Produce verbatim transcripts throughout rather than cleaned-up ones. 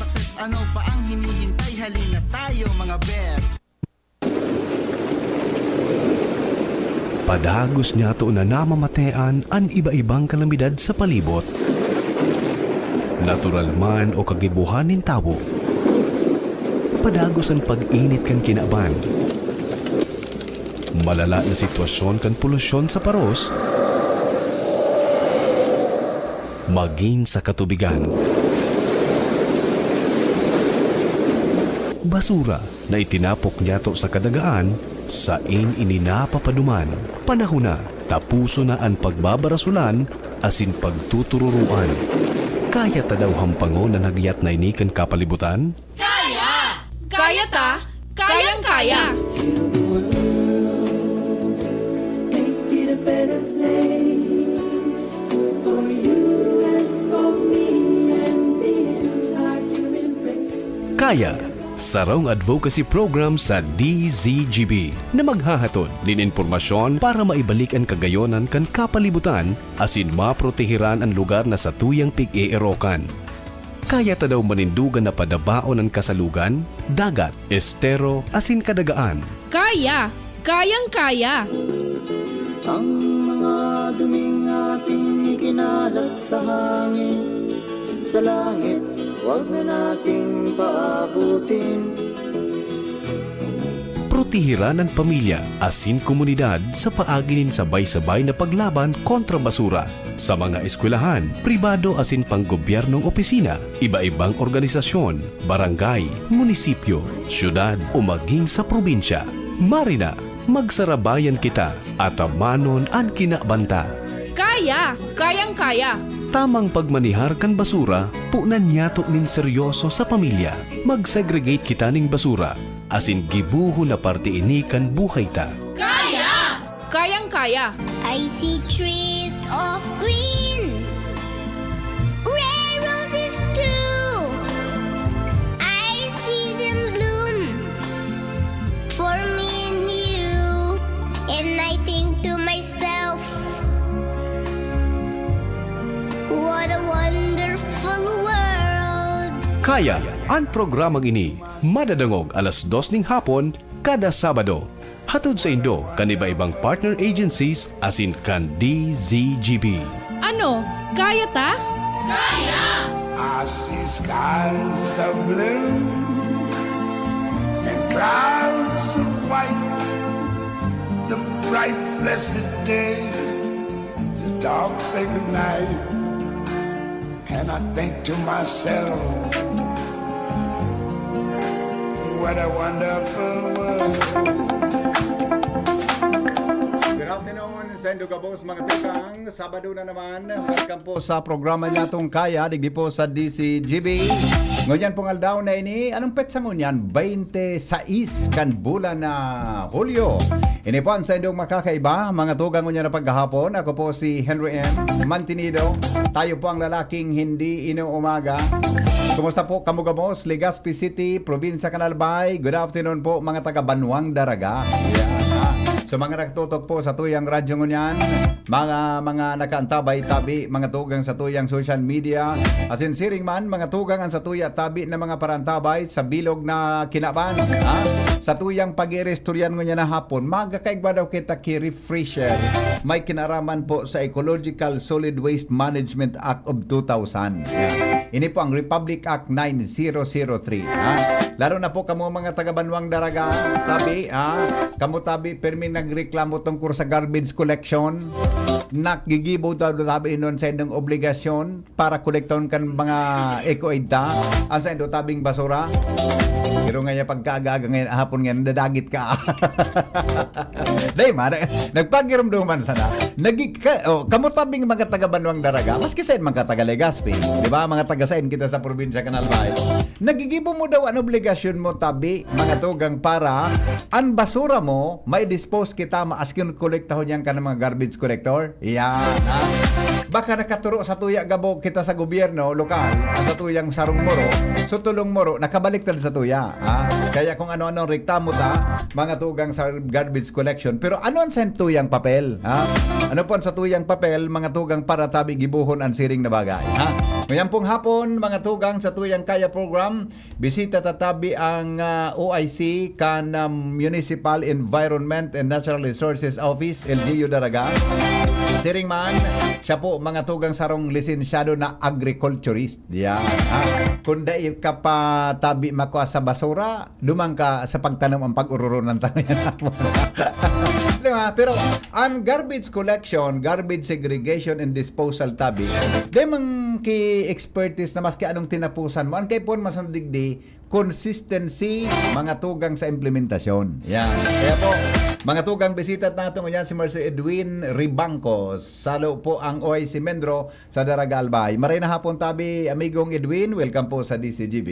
Sus, ano pa ang hinihintay? Halina tayo, mga best. Padagos niyato na namamatean an iba-ibang kalamidad sa palibot. Natural man o kagibohan nin tawo. Padagos an pag-init kan kinaban. Malala na sitwasyon kan polusyon sa paros. Magin sa katubigan. Basura na itinapok niyato sa kadagaan, sain ini napapaduman. Panahon na, tapuson na an pagbabarasulan asin pagtutururoan. Kaya ta daw hampangon an hagyat na ini kan kapalibutan? Kaya! Kaya ta! Kayang-kaya! Make it a better place for you and for me and the entire human race. Kaya, sarong advocacy program sa D Z G B na maghahatod nin impormasyon para maibalik an kagayonan kan kapalibutan asin maproteheran an lugar na satuyang pig-eerokan. Kaya ta daw manindogan na padabaon an kasalugan, dagat, estero, asin kadagaan. Kaya! Kayang-kaya! Ang mga duming ating ikinalat sa hangin, sa langit, wag na nating paabutin. Protehiran an pamilya asin komunidad sa paagi nin sabay-sabay na paglaban kontra basura. Sa mga eskwelahan, pribado asin panggobyernong opisina, iba-ibang organisasyon, barangay, munisipyo, syudad o maging sa probinsya, marina, magsarabayan kita, atamanon an kinabanta. Kaya! Kayang-kaya! Tamang pagmanihar kan basura, punan niyato nin seryoso sa pamilya. Mag-segregate kita ning basura, asin gibohon na parte ini kan buhay ta. Kaya! Kayang-kaya! I see trees of green, rare roses too. I see them bloom for me and you. And I think to myself, what a wonderful world. Kaya, an programang ini madadangog alas dos ning hapon kada Sabado. Hatod saindo kan iba-ibang partner agencies asin kan D Z G B. Ano? Kaya ta? Kaya! I see skies of blue and clouds of white, the bright blessed day, the dark sacred night. And I think to myself, what a wonderful world. Good afternoon, saindo gabos, mga tugang. Sabado na naman. Welcome po sa programa niyatong Kaya, digdi po sa D Z G B. Ngunyan pong aldaw na ini, anong petsa ngunyan? Baynte sais kan bulan na Hulyo. Ini po an saindong makakaiba, mga tugang, ngunyan na paghahapon. Ako po si Henry M. Mantinido. Tayo po ang lalaking hindi inuumaga. Kumusta po kamo gabos, Legazpi City, Probinsya kan Albay? Good afternoon po, mga taga Banwang Daraga. Yan, ha. So, mga nakatutok po sa tuyang radyo ngunyan, mga, mga nakaantabay tabi, mga tugang sa tuyang social media, asin siring man, mga tugang an sa tuya tabi na mga parantabay sa bilog na kinaban, ha? Sa tuyang pag-iiristoryan ngunyan na hapon, magkakaigwa daw kita ki refresher, may kinaraman po sa Ecological Solid Waste Management Act of two thousand. Yan. Ini po ang Republic Act nine zero zero three, ha? Lalo na po kamo mga taga Banwang Daraga, tabi, ha? Kamo tabi, permi nagreklamo tungkol sa garbage collection. Nagigibo daw tabi nun sa indong obligasyon para kolektahon kan mga eco-aid ta. Ang sa indo tabing basura. Pero ngayon, pagkaaga-aga ngayon, hapon ngayon, nadadagit ka. Dai man, nagpagirumduman sana. Nagi-, ka, oh, kamo tabing mga taga Banwang Daraga, maski sain mga taga Legazpi, di ba? Mga taga sain kita sa probinsya kan Albay. Nagigibo mo daw an obligasyon mo, tabi, mga tugang, para an basura mo, mai-dispose kita, maski kolektahon yan ka ng mga garbage collector. Yan, ha? Baka nakaturo sa tuya gabo kita sa gobyerno, lokal, sa tuyang sarong muro, so tulong muro, nakabaliktad sa tuya, ha? Kaya kung ano-ano reklamo ta, mga tugang sa garbage collection, pero ano ang sa tuyang papel, ha? Ano po ang sa tuyang papel, mga tugang, para tabi gibuhon ang siring na bagay, ha? Ngayon pong hapon, mga tugang, sa Tuyang Kaya program, bisita ta tabi ang ah, O I C kan ah, Municipal Environment and Natural Resources Office, L G U Daraga. Siring man, siya po, mga tugang, sarong lisensyado na agriculturist. Yan. Ha? Kung dai ka pa tabi makua sa basura, duman ka sa pagtanom ang pag-ororonan ta ngayon hapon. Di ba? Pero ang garbage collection, garbage segregation and disposal tabi, di man ki-expertise na maski anong tinapusan mo. Ang kaipuhan man sa digdi, consistency, mga tugang sa implementasyon. Yan. Kaya po, mga tugang, bisita natin ngayon si Marcel Edwin Ribangcos. Salo po ang O I C Mendro sa Daraga Albay. Maray na hapon tabi, amigong Edwin. Welcome po sa D C G B.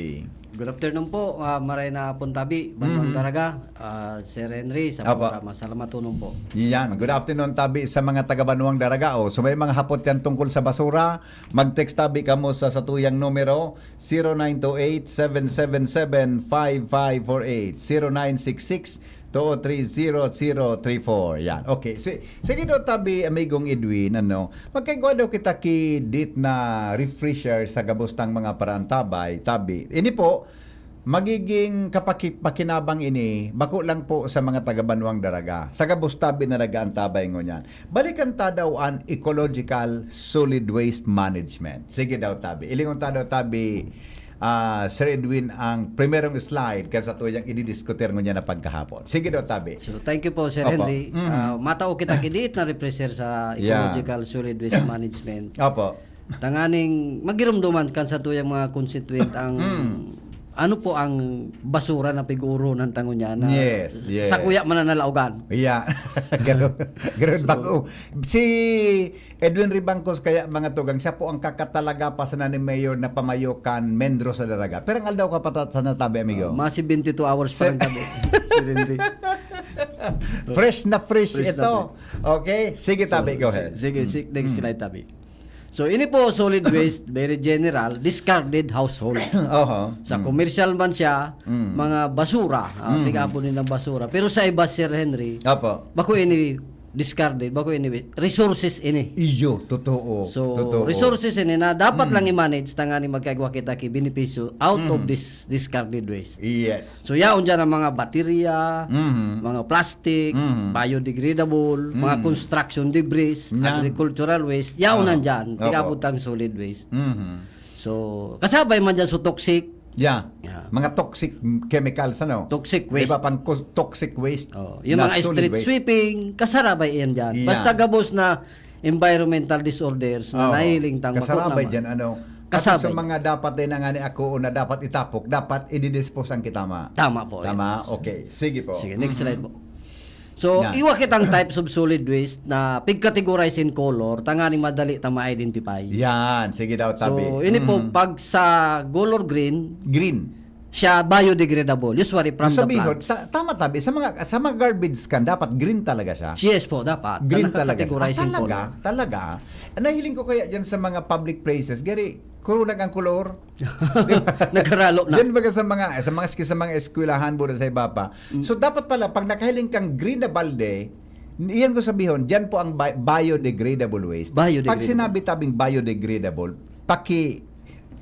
Good afternoon po, ah, maray na hapon tabi, Banwang Mhm. Daraga, ah, Sir Henry, sa Apo. programa. Salamat tunon po. Yan. Good afternoon tabi sa mga taga Banwang Daraga. O, so may mga hapot yan tungkol sa basura, mag-text tabi kamo sa satuyang numero, zero nine two eight, seven seven seven, five five four eight, zero nine six six, two three zero zero three four. Yan. Okay. Si, sige daw tabi, amigong Edwin, ano, magkaigwa daw kita ki dit na refresher sa gabos tang mga paraantabay, tabi. Ini po, magiging kapaki-, pakinabang ini, bako lang po sa mga taga Banwang Daraga. Sa gabos tabi na nagaantabay ngunyan. Balikan ta daw an ecological solid waste management. Sige daw, tabi. Ilingon ta daw, tabi, ah, Sir Edwin, ang primerong slide kan satuyang ididiskutir ngunyan na pagkahapon. Sige daw, tabi. So, thank you po, Sir Opo. Henry. Mhm. Ah, matao kita ki dit na refresher sa Yeah. ecological solid waste management. Opo. Tanganing magirumduman kan satuyang mga constituent ang Mm. ano po ang basura na pig-uoronan ta ngunyan na Yes, yes. Sakuya man na nalaogan. Yeah. Ganun, ganun So, bako. Si Edwin Ribangcos kaya, mga tugang, siya po ang kakatalaga pa sana ni Mayor na pamayo kan Mendro sa Daraga. Pero ang aldaw ka pa ta-, sana tabi, amigo? Ah, mga seventy-two hours pa Sir- rin kami, Sir Henry. Fresh na fresh Fresh na ito. Okay? Sige, tabi. So, Go ahead. si-, Sige, Mm. si-, next Mm. slide, tabi. So, ini po solid waste, very general, discarded household. Oho. Sa Mm. commercial man siya, Mm. mga basura, ah, Mm. pig-apon nilang basura. Pero sa iba, Sir Henry, Opo. bako ini discarded, bako ini resources ini. Iyo, totoo. So, Totoo. resources ini na dapat Mm. lang i-manage tanganing magkaigwa kita ki benepisyo out of Mm. this discarded waste. Yes. So, yaon dyan ang mga baterya, Mhm. mga plastic, Mhm. biodegradable, mga Mhm. construction debris, Yan. agricultural waste, yaon Ah, nandyan, opo. tig-abot ang solid waste. Mhm. So, kasabay man dyan sa toxic, Yeah. Yeah. Mga toxic chemicals, ano? Toxic Di ba, waste. pang kus-, toxic waste? Oh, yung Na mga solid street waste. Sweeping, kasarabay yan dyan. Yeah. Basta gabos na environmental disorders na Oo. nahiling tang Kasarabay makunam. Dyan, ano? Kasi Kasabay. Sa mga dapat din ang ani ako na dapat itapok, dapat ididispose ang kitama. Tama po. Tama? Yan. Okay. Sige po. Sige, next Mhm. slide po. So, Yan. iwa kitang types of solid waste na pig-categorize in color, tanganing madali ta ma-identify. Yan. Sige daw, tabi. So, ini po, Mhm. pag sa color green, Green. siya biodegradable, usually from the Sabihin, plants. ta-, tama tabi, sa mga, sa mga garbage can, dapat green talaga siya. Yes po, dapat. Green Naka-categorize talaga. Ah, in talaga? color. Talaga? Nahiling ko kaya dyan sa mga public places, gari, kurunag ang kolor. Nagkaralo na. Diyan baga sa mga, sa mga, sa mga eskwelahan, buda sa iba pa. Mm. So, dapat pala, pag nakahiling kang green na balde, iyan ko sabihon, diyan po ang bi-, biodegradable waste. Biodegradable. Pag sinabi tabing biodegradable, paki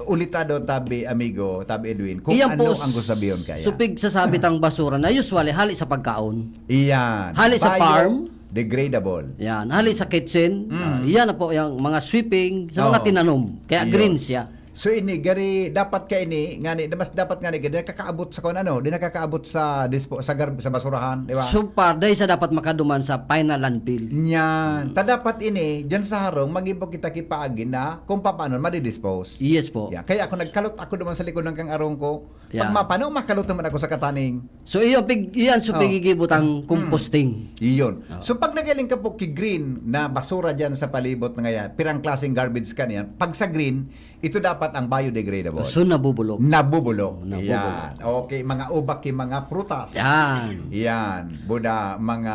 ulita daw tabi, amigo, tabi Edwin, kung Iyan ano po, ang gusto sabihon kaya. So, pig sasabi tang basura na usually hali sa pagkaon. Iyan. Hali sa farm. Biodegradable. Yan, hali sa kitchen. Mm. Ah, iyan na po yung mga sweeping, sa mga Oo. tinanom. Kaya Iyon. Green siya. So ini, gari, dapat ka ini, ngani, mas dapat ngani, di nakakaabot sa kung ano, di nakakaabot sa dispo, sa garb-, sa basurahan, di ba? So far, dahil sa dapat makaduman sa final landfill. Niyan. Ta dapat ini, dyan sa harong, mag-ibo kita kipaagi na kung paano madidispose. Yes po. Yan. Kaya ako nagkalot ako duman sa likod ng kang arong ko. Pag Yeah. mapano, makalot naman ako sa kataning. So, iyon, pig, iyan, so, Oh. pigigibot ang Mm. composting. Iyon. Oh. So, pag nagaling ka po ki green na basura dyan sa palibot na ngayon, pirang klaseng garbage ka niyan, pag sa green, ito dapat ang biodegradable. So, nabubulok. Nabubulok. Oh, nabubulok. Yan. Okay, mga ubak, yung mga prutas. Yan. Yan. Buda, mga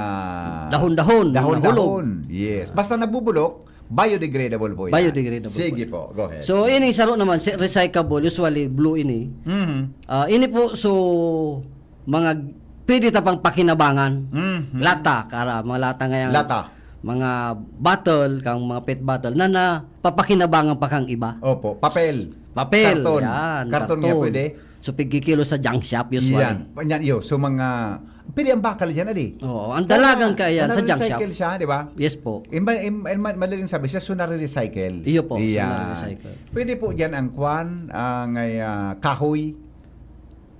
Dahon-dahon, mga Dahon-dahon. hulog. Yes. Ah. Basta nabubulok, biodegradable po yan. Biodegradable Sige po. po. Go ahead. So, ini saro naman, si-, recyclable, usually blue ini. Mhm. Ah, ini po, so, mga pwede ta pang pakinabangan. Mhm. Lata, kara, mga lata ngayon. Lata. mga bottle, kang mga pet bottle na napapakinabangan pa kang iba. Opo, papel. Papel, Karton. yan, Karton nga karton. pwede. So, pigkikilo sa junk shop, usually. Yan. Yan, yo. So, mga, pwede ang bakal dyan, adi? Oo, ang Kaya dalagan na, kaya yan sa junk shop. na-recycle siya, di ba? Yes po. In, in, in, madaling sabi siya, so nare-recycle. Iyo po, so Yan. nare-recycle. Pwede po dyan ang kwan, ang, ay, ah, kahoy.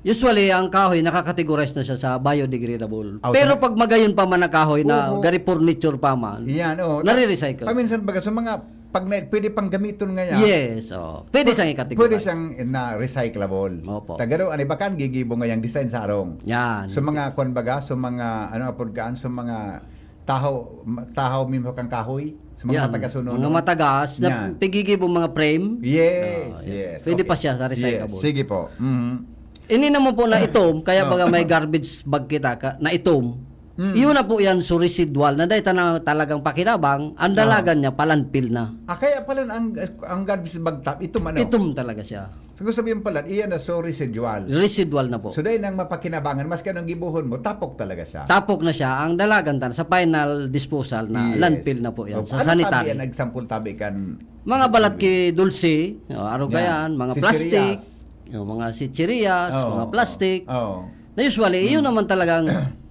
Usually, ang kahoy, nakakategorize na siya sa biodegradable. Oh, Pero sa- pag magayon pa man ang kahoy na Oo. gari furniture pa man, Yan, oo. nare-recycle. Paminsan baga sa mga, pag na, pwede pang gamiton ngayon. Yes, oh. Pwede Pw-, siyang i-categorize. pwede siyang na recyclable. Opo. Tagaro, ano ba kan, gigibo ngayang design sa arong. Yan. Sa mga, kwan baga, sa mga, ano, apod kaan, sa mga tahaw, ma-, tahaw mismo kang kahoy, sa mga Yan. matagas suno, Mga no? matagas, na Yan. pigigibo mga frame. Yes, Ah, yan. yes. Pwede Okay. pa siya sa recyclable. Yes, sige po. Mhm. Ini naman po na itom, kaya Oh. baga may garbage bag kita ka, na itom. Mm. Iyon na po yan, so residual, na dahil na talagang pakinabang, ang Ah. dalagan niya, palandfill na. Ah, kaya pala ang, ang garbage bag top, itom ano? Itom talaga siya. So, kung sabihin pala, iyan na, so residual. Residual na po. So, dahil nang mapakinabangan, maski anong gibuhon mo, tapok talaga siya. Tapok na siya. Ang dalagan tan sa final disposal na Yes. landfill na po yan, Opo. sa Ano sanitary. tabi yan? Example tabi kan Mga balat ki dulce, o, arog Yan. yan, mga Chichirias. plastic, yung mga chichirias, Oo, mga oo. plastic. Oo. Na usually, iyon Mm. naman talagang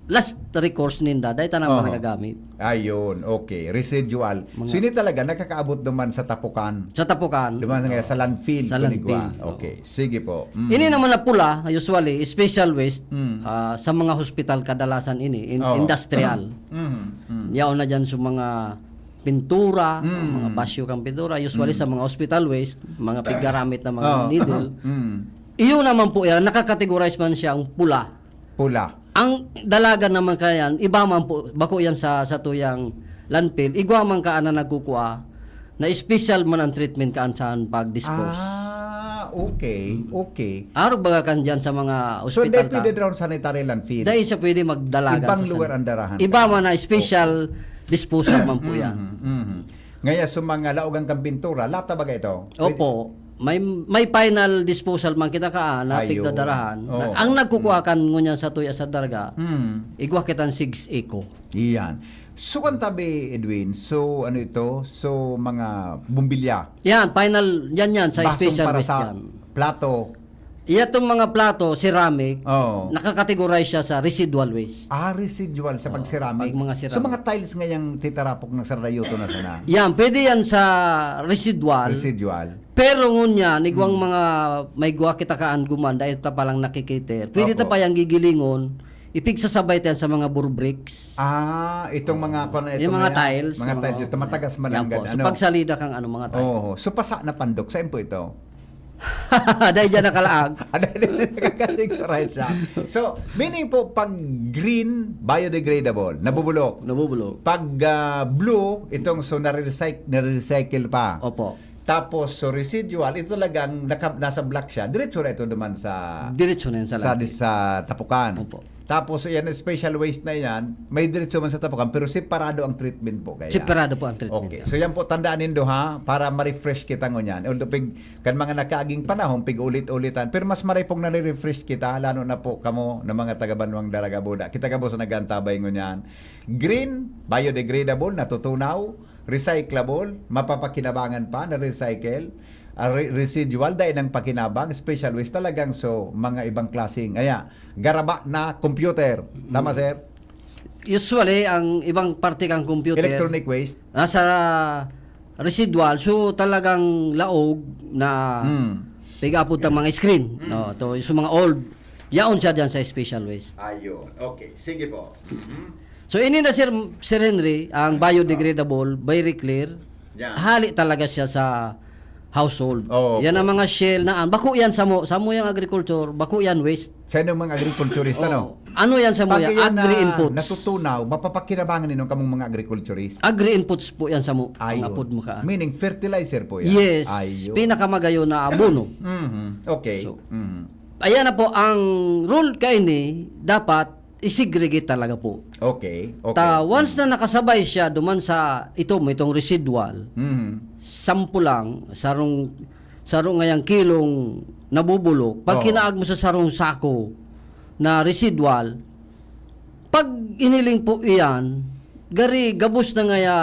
last recourse ninda, dahil tanang Oo. mga nagagamit. Ayun, okay. Residual. Mga So, ini talaga nakakaabot naman sa tapukan. Sa tapukan. Duman nga Oo. sa landfill, Sa kunigwa. landfill, oo. Okay, sige po. Mm. Ini naman na pula, usually, special waste, Mm. ah, sa mga hospital kadalasan ini, in-, Oo. industrial. Mm, mm. Yaon na dyan sa mga pintura, Mm. mga basyo kang pintura, usually Mm. sa mga hospital waste, mga piggaramit na mga Oo. needle. Mm. Iyo naman po yan, nakakategorize man siyang pula. Pula. Ang dalagan naman kaya yan, iba man po, bako yan sa, sa tuyang landfill, igwa man ka na nagkukua, na special man ang treatment kaan saan pag-dispose. Ah, okay, okay. Arog baga kan dyan sa mga So, hindi hospital ta. pwede daw sanitary landfill? Dahil siya pwede magdalagan Ibang sa lugar san-, ang darahan iba ka. man na special Okay. disposal man po yan. Mhm, mhm. Ngayon, sa mga laogan kang pintura, lata baga ito? Pwede Opo. May, may final disposal man kita ka, ah, na Ayo. pigdadarahan. Oo. Ang nagkukuha kan ngunyan sa tuya sa darga, Hmm. igwa kitang six eco. Iyan. So, kan tabi, Edwin, so, ano ito? So, mga bumbilya. Yan, final, yan, yan, sa Basong special para waste sa yan. plato. Iya tong mga plato, ceramic, Oo. nakakategorize siya sa residual waste. Ah, residual sa Oo, pag-ceramics. pag mga So, mga ceramic. tiles ngayang titarapok ng sardayoto na sana? Yan, pwede yan sa residual. Residual. Pero ngunyan, igwang Hmm. mga may gwa kita kaan guman, dahil ta palang nakikiter. Pwede ta Opo. pa yang gigilingon, ipigsasabay ta yan sa mga burbricks. Ah, itong mga, Oo. kung ano, Yung itong mga mga, tiles, mga mga, tiles, ito matagas yan mananggad, po. So, ano? pagsalida kang ano, mga tiles. Oo. So, pasa na pandok, saan po ito? Dahil dyan nakalaag. Ah, dahil dyan nakakategorize siya. So, meaning po, pag green, biodegradable, nabubulok. Nabubulok. Pag, ah, blue, itong so nare-recyc-, nare-recycle pa. Opo. Tapos, so residual, ito talagang naka-, nasa block siya. Diretso na ito naman sa, Diretso na yan sa sa, landfill. sa tapukan. Opo. Tapos, yan, special waste na yan, may diretso man sa tapukan, pero separado ang treatment po kaya. Separado po ang treatment. Okay. So, yan po, tandaan nindo, ha, para ma-refresh kita ngunyan. Although, pig-, kan mga nakaaging panahon, pig-ulit-ulitan, pero mas maray pong nare-refresh kita, lalo na po kamo na mga taga-Banwang Daraga Buda. Kita gabos na nag-aantabay ngunyan. Green, biodegradable, natutunaw, recyclable, mapapakinabangan pa, na-recycle, ah, re-, residual, dahil ng pakinabang, special waste, talagang so, mga ibang klaseng. Aya, garaba na computer. Tama, Mm. sir? Usually, ang ibang parte kang computer, Electronic waste? nasa residual, so talagang laog na Hmm. pig-apod ang mga screen. Hmm. No? To, yung sa mga old, yaon siya dyan sa special waste. Ayun. Okay. Sige po. Mhm. So, ini na, Sir, Sir Henry, ang biodegradable, very clear. Yan. Hali talaga siya sa household. Oo, Yan ang opo. mga shell na, bako yan samo, samo yung agriculture, bako yan waste. Sa inyong mga agriculturista, Oo. no? Ano yan samo Pag yan? yan na Agri-inputs. natutunaw, mapapakinabangan ninyo kamong mga agriculturist? Agri-inputs po yan samo, ang Ayun. apod mo ka. Meaning fertilizer po yan? Yes. Ayun. Pinakamagayon na abono. Mhm. Okay. So, Mhm. ayan na po, ang rule kaini, dapat i-segregate talaga po. Okay, okay. Ta, once na nakasabay siya duman sa itom, itong residual, Mhm. sample lang, sarong, sarong ngayang kilong nabubulok, pag Oo. kinaag mo sa sarong sako na residual, pag iniling po iyan, gari gabos na ngaya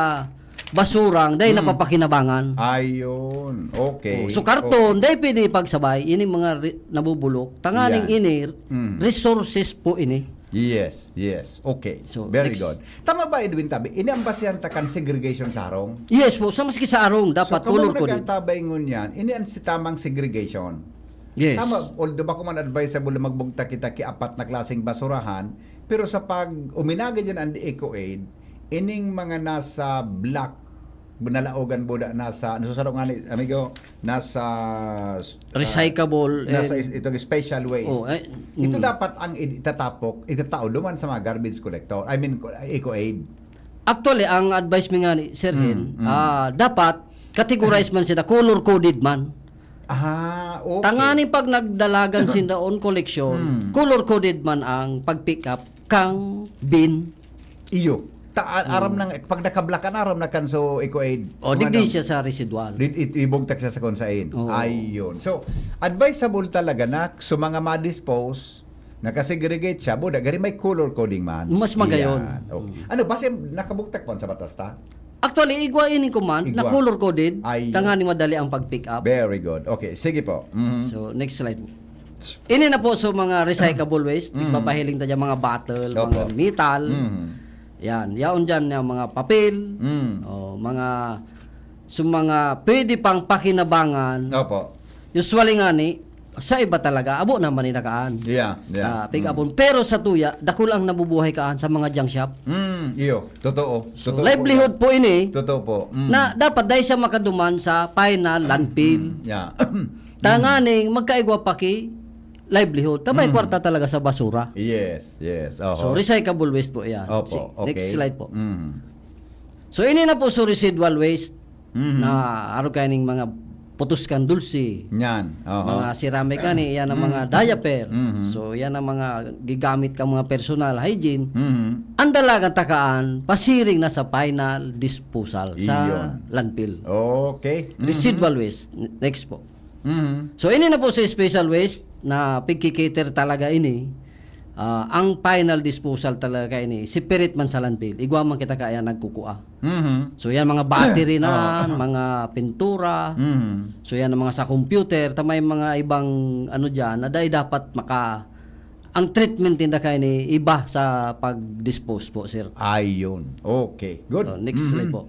basurang, dai Mm. napapakinabangan. Ayun. Okay. Oh, so karton, dai pwede pagsabay, ini mga ri- nabubulok. Tanganing Yan. ini, Mm. resources po ini. Yes, yes. Okay. So, Very next. Good. Tama ba, Edwin Tabi? Ini ang basehan ta kan segregation sa harong? Yes po, sa maski sa arong, dapat So, kamo color coded. Nagkatabaingon yan, ini ang si tamang segregation. Yes. Tama, although bako man advisable na magbugtak kita ki apat na klaseng basurahan, pero sa pag uminagi dyan ang EcoAid, ining mga nasa black, nalaogan buda, nasa, nasusaro nga ni, amigo, nasa, ah, Recyclable nasa and is- itong special waste. Oh, eh, Ito mm. Dapat ang itatapok, itatao duman sa mga garbage collector. I mean, EcoAid. Actually, ang advice mi nga ni Sir Hen, Mm, mm. ah, dapat categorize man sila, color coded man. Ah, okay. Tanganing pag nagdalagan sinda on collection, Mm. color coded man ang pag-pick up kang bin. Iyo. Ta aram nang pag nakablakan, aram na kan so EcoAid. O, Kung digdi ano, siya sa residual. Di, it, ibugtak siya sa kung sain. Oo. Ayun. So, advisable talaga na sa mga ma-dispose, nakasegregate siya, buda, gari may color coding man. Mas magayon. Yan. Okay. Ano, base nakabugtak pa sa batas ta? Actually, igwa ini ko man, na Igwa. Color coded, Ay. Tanganing madali ang pag-pick up. Very good. Okay, sige po. Mhm. So, next slide. Ini na po, so, mga recyclable waste, Mm. Ipapahiling ta dyan mga bottle, Opo. Mga metal. Mhm. Yan, yaon dyan yung mga papel, Mm. o mga, so, mga pwede pang pakinabangan. Opo. Usually nga ni, sa iba talaga, abo naman ni nakaan. Yeah, yeah. Ah, pick Mm. upon. Pero sa tuya, dakul ang nabubuhay kaan sa mga junk shop. Mm, iyo. Totoo. So, Totoo po livelihood yan. Po ini, Totoo po. Mm. Na dapat dahil siya makaduman sa final landfill. Mm, yeah. Tanganing magkaigwa pa ki livelihood. Tabay Mm. Kwarta talaga sa basura. Yes, yes. Oho. So, recyclable waste po yan. Opo, Si- okay. Next slide po. Mm. So, ini na po so residual waste Mhm. na arog kayo ning mga putos kan dulce. Yan. Oho. Mga ceramic ani, yan ang mga Mm. diaper. Mhm. So, yan ang mga gigamit ka mga personal hygiene. Mhm. Ang dalagan takaan, pasiring na sa final disposal sa Iyon. Landfill. Okay. Mhm. Residual waste. Next po. Mhm. So, ini na po sa special waste na pigkikater talaga ini. Ah, ang final disposal talaga ini, separate man sa landfill. Igwa man kita kaya nagkukua. Mhm. So, yan mga battery na, Ah. mga pintura. Mhm. So, yan ang mga sa computer. Ta may mga ibang ano dyan, na dahil dapat maka... Ang treatment din na kaya ini, iba sa pag-dispose po, sir. Ayun. Okay. Good. So, next Mhm. slide po.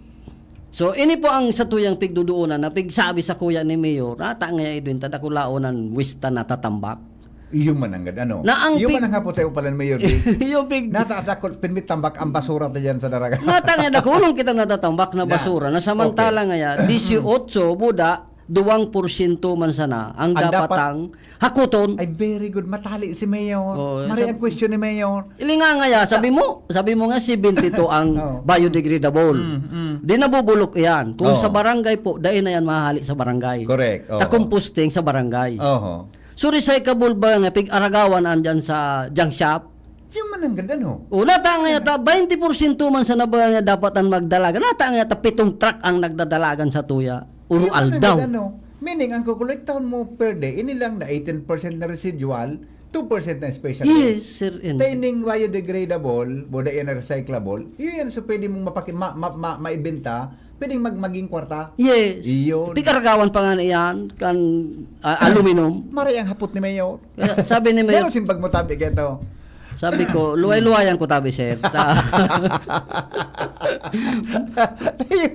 So, ini po ang sa tuyang pigduduunan na pigsabi sa kuya ni Mayor, nata nga idwin ta dakulaon ang wista natatambak. Iyo man ang gad-, ano? Na ang Iyo pig- man ang hapot sa iyo pala ni Mayor, di? Yung pig... Nata, dakul, pinmit tambak ang basura ta dyan sa daraga. Nata nga dakulong kita natatambak na Na. Basura na samantala Okay. nga ya, dieciocho, buda, duwang porsyento man sana ang Ang dapat dapat ang hakuton. Ay, very good. Matali si Mayor. Oo, Mari sa- ang question ni Mayor. Ili nga nga ya, sabi mo, sabi mo nga seventy-two ang Oo. biodegradable. Mm, mm. Di nabubulok yan. Kung Oo. Sa barangay po, dahil na yan mahali sa barangay. Correct. Oo. Ta composting sa barangay. Oho. So recyclable ba nga pig-aragawan andyan sa junk shop? Yung man ang ganda, no? O, nata nga yata, twenty porsyento man sana ba nga dapat ang magdalagan? Nata nga yata, pitong truck ang nagdadalagan sa tuya. Uro Yung man ang aldaw. ganda, no? Meaning, ang kukolektahon mo per day, ini lang na eighteen percent na residual, two percent na special Yes, waste. Sir Henry. Taining biodegradable, boda yan na recyclable, yun yan, so pwede mong mapaki, ma, ma, ma, maibenta, pwedeng mag, maging kwarta. Yes. Iyon. Pikaragawan pa nga na yan, kan ah, aluminum. Maray ang hapot ni Mayor. Kaya sabi ni Mayor, Meron simbag mo tabi kaya to. Sabi ko, luway-luwayan ko tabi, sir. Ta-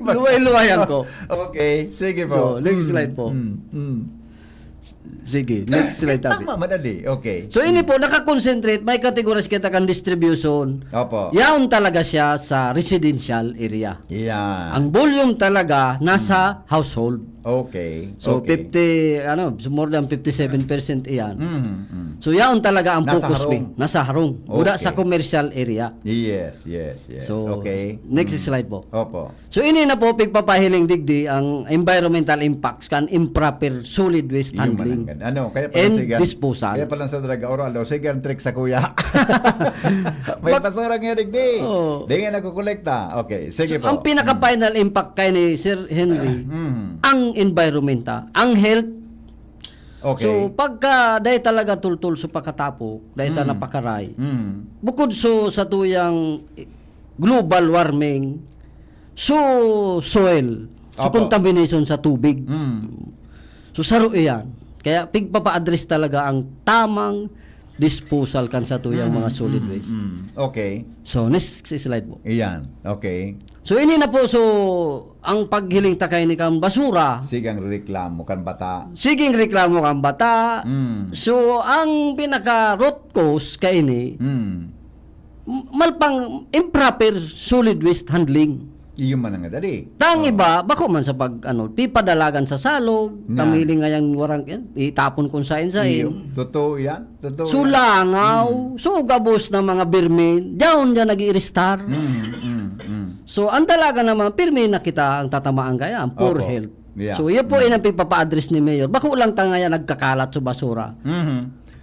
Luway-luwayan ko. Okay, sige So, po. next Mm, slide po. Mm, mm. Sige, next slide tabi. Tama, madali. Okay. So ini po, nakakonsentrate, may categorize kita kan distribution. Opo. Yaon talaga siya sa residential area. Yan. Ang volume talaga nasa household. Okay. So Okay. fifty, ano, so more than fifty-seven percent iyan. Mhm, mhm. So yaon talaga ang Nasa focus harong. mi. Nasa harong. Buda Okay. Sa commercial area. Yes, yes, yes. So, Okay. next Mm. Slide po. Opo. So ini na po, pigpapahiling digdi ang environmental impacts kan improper solid waste Yung handling mananggad. Ano, kaya pala and sige, disposal. Kaya pala sa Dalaga Oral, o, sige, ang trick sa kuya. May Bak- basura nga digdi. Oo. Di nga nakukolekta. Okay, sige So, po. ang pinaka-final impact kay ni Sir Henry, Mhm. ang environment, ha? Ang health. Okay. So, pagka dahil talaga tultul sa pakatapo, dahil ta Mm. napakaray, Mm. bukod so sa tuyang i- global warming, so soil, so Opo. contamination sa tubig. Mm. So saro iyan. Kaya pigpapa-address talaga ang tamang disposal kan satuyang mga Mm, solid mm, waste. mm. Okay. So, next slide po. Iyan. Okay. So, ini na po, so, ang paghiling ta kaini kan basura, Sigang reklamo kan bata. Siging reklamo kan bata. Mm. So, ang pinaka root cause kaini, Mm. m-, malpang improper solid waste handling. Iyo man ang dali. Tang Oh. iba, bako man sa pag, ano, pipadalagan sa salog, Yan. kamiling ngayang warang, itapon kung sain-sain. Iyo. Totoo yan. Totoo So, yan. langaw, Mm. so, gabos na mga birmin, diyan, diyan nag-i-iristar. Mm, mm, mm. So, ang dalaga naman, pirmi na kita ang tatamaan kaya, ang poor Opo. health. Yeah. So, yan po Mm. yun ang pipapa-address ni Mayor. Bako lang ta ngayon nagkakalat sa basura. Mhm.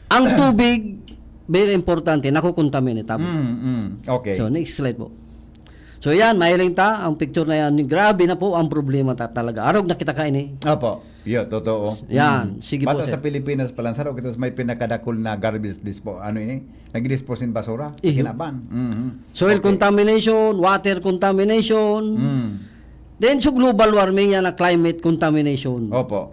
Ang tubig, very importante, nakukontaminate. Mm, mm. Okay. So, next slide po. So, yan, mahiling ta, ang picture na yan, grabe na po ang problema ta talaga. Arog na kita kaini. Opo. Yo, totoo. Yan, Mm. sige po, Bata sir. sa Pilipinas pa lang, saro, kita may pinakadakul na garbage dispo-, ano ini? Nag-dispose ng basura. Iyo. Kinaban. Mhm. Soil Okay. contamination, water contamination. Mm. Then, so global warming yan na climate contamination. Opo.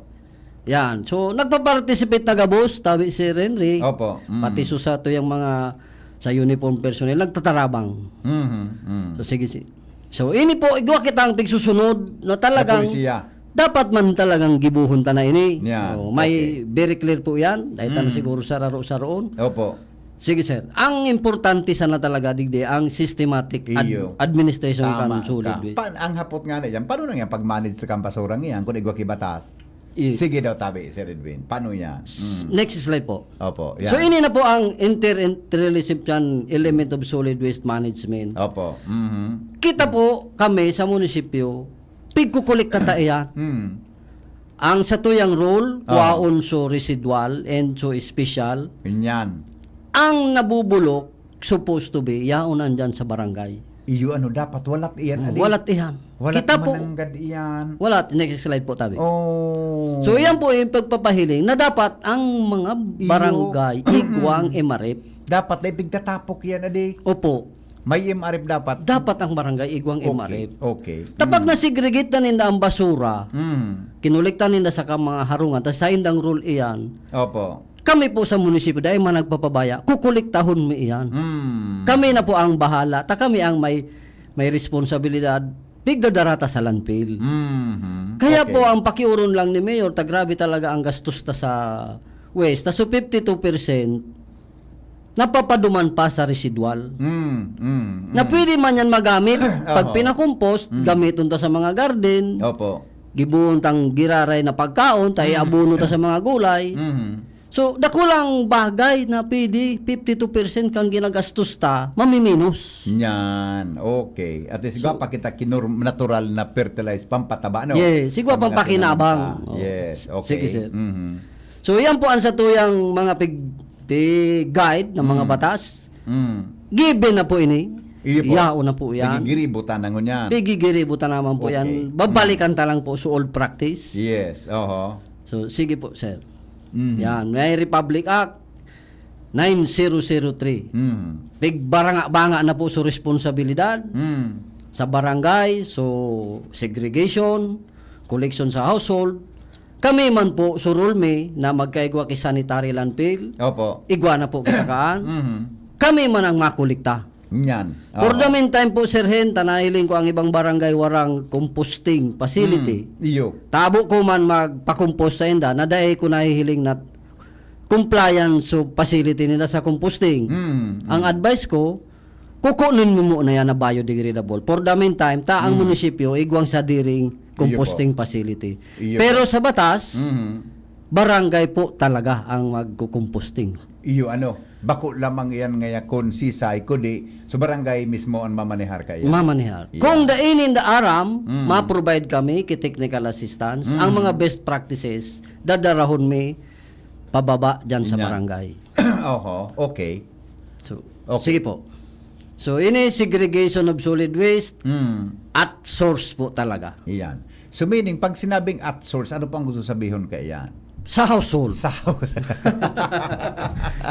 Yan. So, nagpa-participate na gabos, tabi si Henry. Opo. Mm. Pati so sa to yung mga sa uniform personnel, nagtatarabang. Mhm. Mm. So, sige, si-, so, ini po, igwa kitang pigsusunod na talagang Napulisiya. dapat man talagang gibuhon ta na ini. Yan. Oh, may Okay. very clear po yan. Dahil ta na Mm. siguro sa raro-saroon. Opo. Sige, sir. Ang importante sana talaga, digdi, ang systematic ad-, Iyo. administration Tama kan solid ka. waste. Pa-, ang hapot nga na yan, paano na yan pag-manage sa kampasurang yan kung igwa ki batas? Yes. Sige daw, tabi, Sir Edwin. Paano yan? S-, Mm. next slide po. Opo, So, yan. ini na po ang inter-, interrelationship dyan, element of solid waste management. Opo. Mhm. Kita po, kami sa munisipyo, pigkukulikta ta iyan. Mm. Ang satuyang role, Oo. kwaon so residual and so special. Yan. Ang nabubulok, supposed to be, yaon nandyan sa barangay. Iyo, ano, dapat walat iyan, Hmm, adi. walat iyan. Walat Kita po. mananggad iyan. Walat. Next slide po, tabi. Oh. So, yan po yung pagpapahiling na dapat ang mga Iyo. barangay, igwang M R F. Dapat na ipigtatapok yan, adi. Opo. May M R F dapat. Dapat ang barangay, igwang Okay, M R F. okay. Kapag Mm. na-segregate na ninda ang basura, Mm. kinolekta ninda sa ka-, mga harungan, tas sa indang rule iyan, Opo. kami po sa munisipyo, dahil man nagpapabaya, kukolektahon mi iyan. Mm. Kami na po ang bahala, ta kami ang may, may responsibilidad, pigdadara ta sa landfill. Mhm. Kaya Okay. po, ang pakiuron lang ni Mayor, ta grabe talaga ang gastos ta sa waste. Ta so fifty-two percent, napapaduman pa sa residual. Mm, mm, Na mm. pwede man yan magamit. Pag Oho. pinakompos, Mm. gamiton ta sa mga garden. Opo. Gibuon tang giraray na pagkaon, ta Mm. iabono ta sa mga gulay. Mhm. So, dakulang bagay na pwede fifty-two percent kang ginagastos ta, mamiminos. Yan. Okay. At least, So, igwa pa kita kinur-, natural na fertilize, pampataba, no? Yes, igwa Sa mga pampakinabang. tinatanim ta. Oh. Yes, okay. Sige, sir. Mhm. So, yan po ang satuyang mga pig-, pig-guide ng mga Mm. batas. Mm. Given na po ini. Iyo po. Yaon na po yan. Pigigiribo ta na ngunyan. Pigigiribo ta naman po Okay. yan. Babalikan Mm. ta lang po sa old practice. Yes, oho. So, sige po, sir. Mhm. Yan. May Republic Act nine zero zero three. Mhm. Pigbaranga-banga na po sa responsibilidad Mm. sa barangay, so segregation, collection sa household. Kami man po, surul mi na magkaigwa ki sanitary landfill. Opo. Igwa na po kita kaan. Mhm. Kami man ang makolekta. Yan. For Oo. the meantime po, Sir Hen, ta nahiling ko ang ibang barangay warang composting facility. Mm. Iyo. Tabo ko man magpa-compose sa inda, na dai ko nahihiling na compliance so facility nila sa composting. Mm, mm. Ang advice ko, kukunin mo muna yan na biodegradable. For the meantime, ta ang Mm. munisipyo, igwang sadiring Iyo po. composting facility. Iyo Pero po. sa batas, Mhm. barangay po talaga ang magkukumposting. Iyo, ano, bako lamang iyan ngaya kon sisay, kundi so barangay mismo ang mamanehar kaiyan. Mamanehar. Iyan. Kung dai ninda aram, Mm. ma-provide kami ki technical assistance. Mm. Ang mga best practices, dadarahon mi pababa dyan sa Inya. barangay. Oho, okay. So, Okay. sige po. So, ini segregation of solid waste Mm. at source po talaga. Iyan. So, meaning, pag sinabing at source, ano po ang gusto sabihon kaiyan? Sa household. Sa house.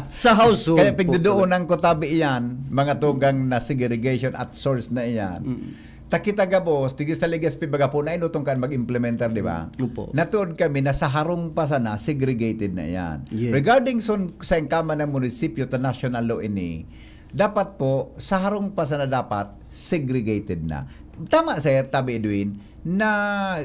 Sa household Kaya po. Pigdodoonan ko tabi iyan, mga tugang na segregation at source na iyan. Mm. Takita gabos, tigis sa Legazpi baga po, nainutong kan mag-implementar, di ba? Opo. Natuod kami na sa harong pa sana, segregated na iyan. Yes. Regarding son, sa engkama ng munisipyo, ta national law ini, dapat po, sa harong pa sana dapat, segregated na. Tama, sir, tabi Edwin, na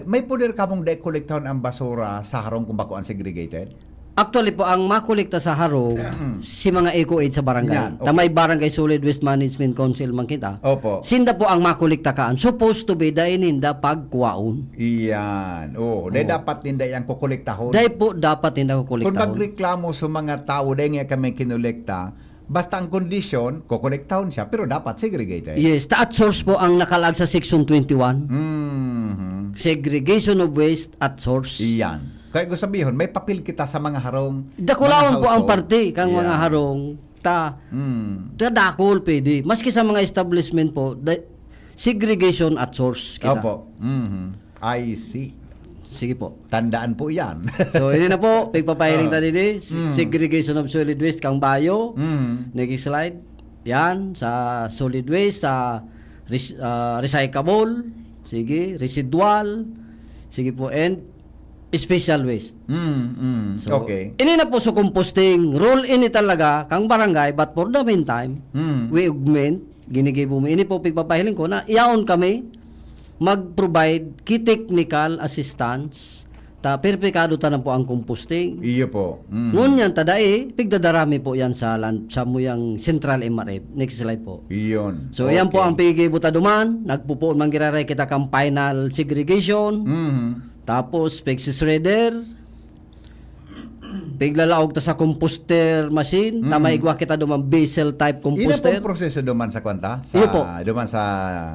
may poder kamong dai kolektahon ang basura sa harong kung bako ang segregated? Actually po, ang makolekta sa harong, si mga Eco Aid sa barangay. Yan, okay. Na may Barangay Solid Waste Management Council man kita. Opo. Sinda po ang makolekta kaan. Supposed to be, dai ninda pagkuwaon. Iyan. Oh, dai Oo. dapat ninda yang kokolektahon. Dai po dapat ninda Kung kolektahon. magreklamo sa mga tao, dai nga kami kinolekta, basta ang kondisyon, kokolektahon siya, pero dapat segregated. Yes, ta at source po ang nakalag sa Section twenty-one. Mhm. Segregation of waste at source. Iyan. Kaya gusto sabihon, may papel kita sa mga harong, Dakulaon mga po ang household. parte kang mga Iyan. harong. Ta, Mm. ta dakul pwede. Maski sa mga establishment po, da, segregation at source kita. Opo. Mhm. I see. Sige po. Tandaan po yan. So, ini na po, pigpapahiling Ah. ta didi, se- Mm. segregation of solid waste kang bayo. Mhm. Next slide. Yan, sa solid waste, sa res- ah, recyclable, sige, residual, sige po, and special waste. Mm, mm. So, Okay. ini na po sa composting. Rule ini talaga, kang barangay, but for the meantime, Mm. we augment, ginigibo mo. Ini po, pigpapahiling ko na, yaon kami, mag-provide ki technical assistance, ta perpekado tanan po ang composting. Iyo po. Mm. Ngunyan, ta dai, pigdadarami po yan sa, land, sa muyang central M R F. Next slide po. Iyon. So, yan po Okay. ang pigibo ta duman. Nagpupoon man giraray kita kang final segregation. Mhm. Tapos, pig-shredder. Piglalaog ta sa composter machine. Ta Mm. may igwa kita duman, vessel type Ina pong composter. proseso duman sa kwanta? Sa, Iyo po. Duman sa...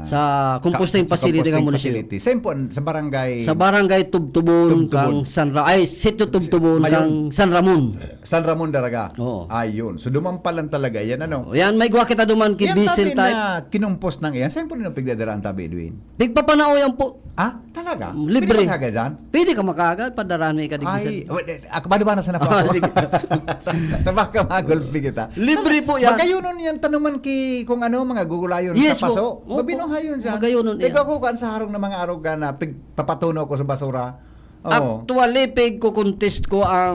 Sa composting sa facility composting ng munisipyo. Facility. Saan po? Sa barangay... Sa barangay Tubtubon, Tubtubon. Kang San Ra-, ay, Sitio Tubtubon, Mayon. Kang San Ramon. San Ramon Daraga. Oo. Ayun. So, duman pa lang talaga yan, ano? O, yan, may igwa kita duman ki Yan vessel tabi type. Na kinumpos ng iyan. Saan po rin ang pigdadaraan tabi, Edwin? Pigpapanao yan po. Ah, talaga? Libre. Pwede magkagadan? Pwede ka makagad, padara may kadigdisan. Ay, wait, eh, ako ba naman na sana po Ah, ako? sige. Baka magulpi kita. Libre po yan. Magayunon yan, tanuman ki kung ano, mga gugulayon Yes sa paso. po. Opo. Mabinuhayon dyan. Magayunon Teka yan. ko, kan sa harong ng mga aroga na pig, papatuno ko sa basura. Oo. Actually, pig ko contest ko ang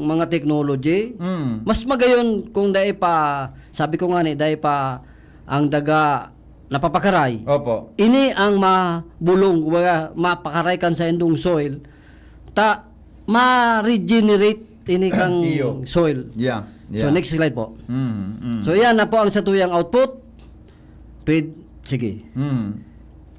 mga technology. Mm. Mas magayon kung dai pa, sabi ko nga ni, dai pa ang daga napapakaray. Opo. Ini ang mabulong, kumbaga, mapakaray kan sa indong soil, ta ma-regenerate ini kang Iyo. Soil. Yeah. So, Yeah. Next slide po. Mm, mm. So, yan na po ang satuyang output. Pwed, sige. Mm.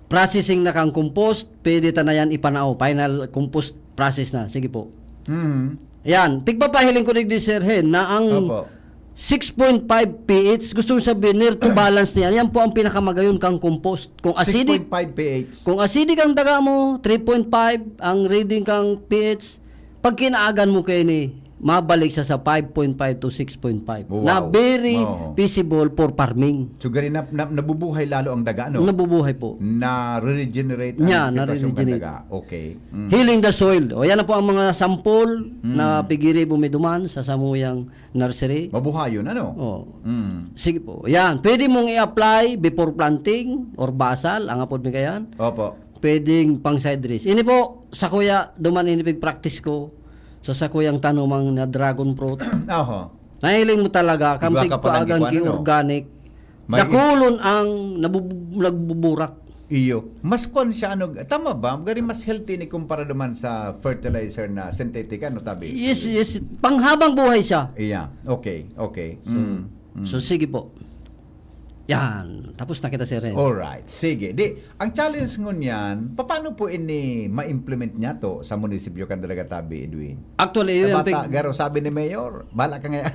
Processing na kang compost, pwede ta na yan ipanao. Final compost process na. Sige po. Mm. Yan. Pigpapahiling ko digdi, Sir Hen, na ang Opo. six point five pH, gusto kong sabihin, near to balance niya. Yan po ang pinakamagayon kang compost. Kung acidic, six point five pH. Kung acidic ang daga mo, three point five ang reading kang pH, pag kinaagan mo kayo ni, mabalik siya sa five point five to six point five. Wow. Na very Oo. feasible for farming. So, gari na, na, nabubuhay lalo ang daga, no? Nabubuhay po. Na-regenerate ang Yeah, sitwasyon ng na-regenerate. daga. Okay. Mm. Healing the soil. O yan na po ang mga sampol Mm. na pigiri bumiduman sa samuyang nursery. Mabuhayon, ano? Oh. Mm. Sige po. Yan. Pwede mong i-apply before planting or basal, ang apod mi kayan. Opo. Pwedeng pang side dress. Ini po, sa kuya, duman ini pig-practice ko sa sakuyang tanumang na dragon fruit. Oho. Nahiling mo talaga, kang Igwa ka pa ng pigpaagan igwa, ki ano? Organic. May Dakulon ang nabub- nagbuburak. Iyo. Mas kwan siya, ano, tama ba? Gari mas healthy ni kumpara naman sa fertilizer na synthetic, ano, tabi? Yes, yes. Panghabang buhay siya. Iya. Okay, okay. Mm, mm. So, sige po. Yan. Tapos na kita, Sir Ren. Alright. Sige. Di, ang challenge ngunyan, paano po ini ma-implement niya to sa munisipyo kan Dalaga Tabi, Edwin? Actually, yun Sa yung bata, pig- garo, sabi ni Mayor, bala ka nga.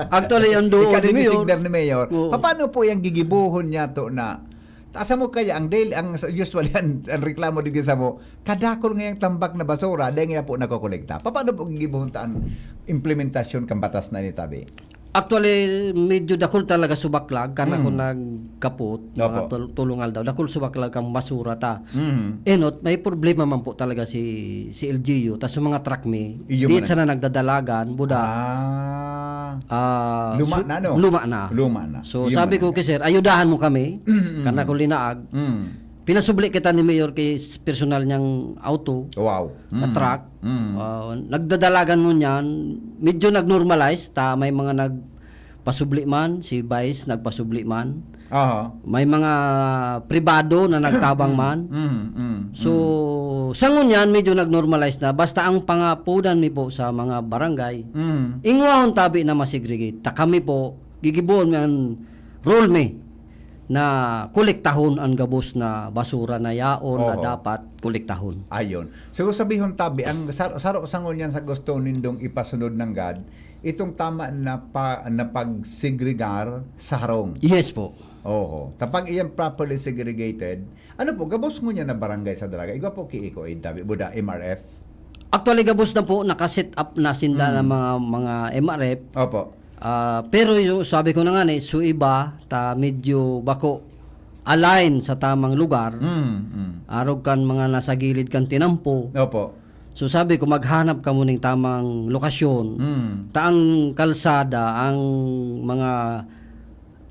Actually, yung duo Ikaw ni din Mayor. Signal ni Mayor. Oo. Paano po yung gigibuhon niya to na, asa mo kaya, ang daily, ang usually, ang, ang reklamo din sa mo, kadakol ngayang tambak na basura, dahil nga po nagkokolekta. Paano po gigibuhon ta ang implementasyon kang batas na ini, tabi? Actually, medyo dakul talaga subaklag, kan ako Hmm. nagkapot, mga Opo. tul-, tulong aldaw, dakul subaklag ang basura ta. Mhm. Enot, may problema man po talaga si, si L G U, tas yung mga truck mi, Iyo di man sana nagdadalagan, buda. Ah. Ah, Luma su-, na, no? luma na. Luma na. So, Iyo sabi man ko na. kay sir, "Ayudahan mo kami." Mm, mm. Kan ako linaag. Mm. Pinasubli kita ni Mayor kay s-, personal niyang auto, Wow. na Mm. truck. Mm. Ah, nagdadalagan mo niyan, medyo nag-normalize, ta may mga nagpasubli man, si Vice nagpasubli man. Aha. May mga pribado na nagtabang man. Mm, mm, So, mm. sa ngunyan, medyo nag-normalize na. Basta ang pangapudan mi po sa mga barangay, Mm. ingwahon tabi na masegregate. Ta kami po, gigibohon mi ang role mi na kolektahon ang gabos na basura na yaon na Oho. dapat kolektahon. Ayon. So, sabihon tabi, ang sar-, saro sa ngunyan sa gusto nindong ipasunod nanggad, itong tama na pa-, na pagsegregar sa harong. Yes po. Oho. Tapag iyan properly segregated, ano po, gabos ngunyan na barangay sa Daraga? Igwa po ki Eco Aid, tabi, buda, M R F? Actually, gabos na po, naka-set up na sinda Mm. ng mga, mga M R F. Opo. Ah, pero yung sabi ko na nga ni, so iba, ta medyo bako align sa tamang lugar. Mm, mm. Arog kan mga nasa gilid kan tinampo. Opo. So sabi ko, maghanap kamo ning tamang lokasyon. Mm. Ta ang kalsada, ang mga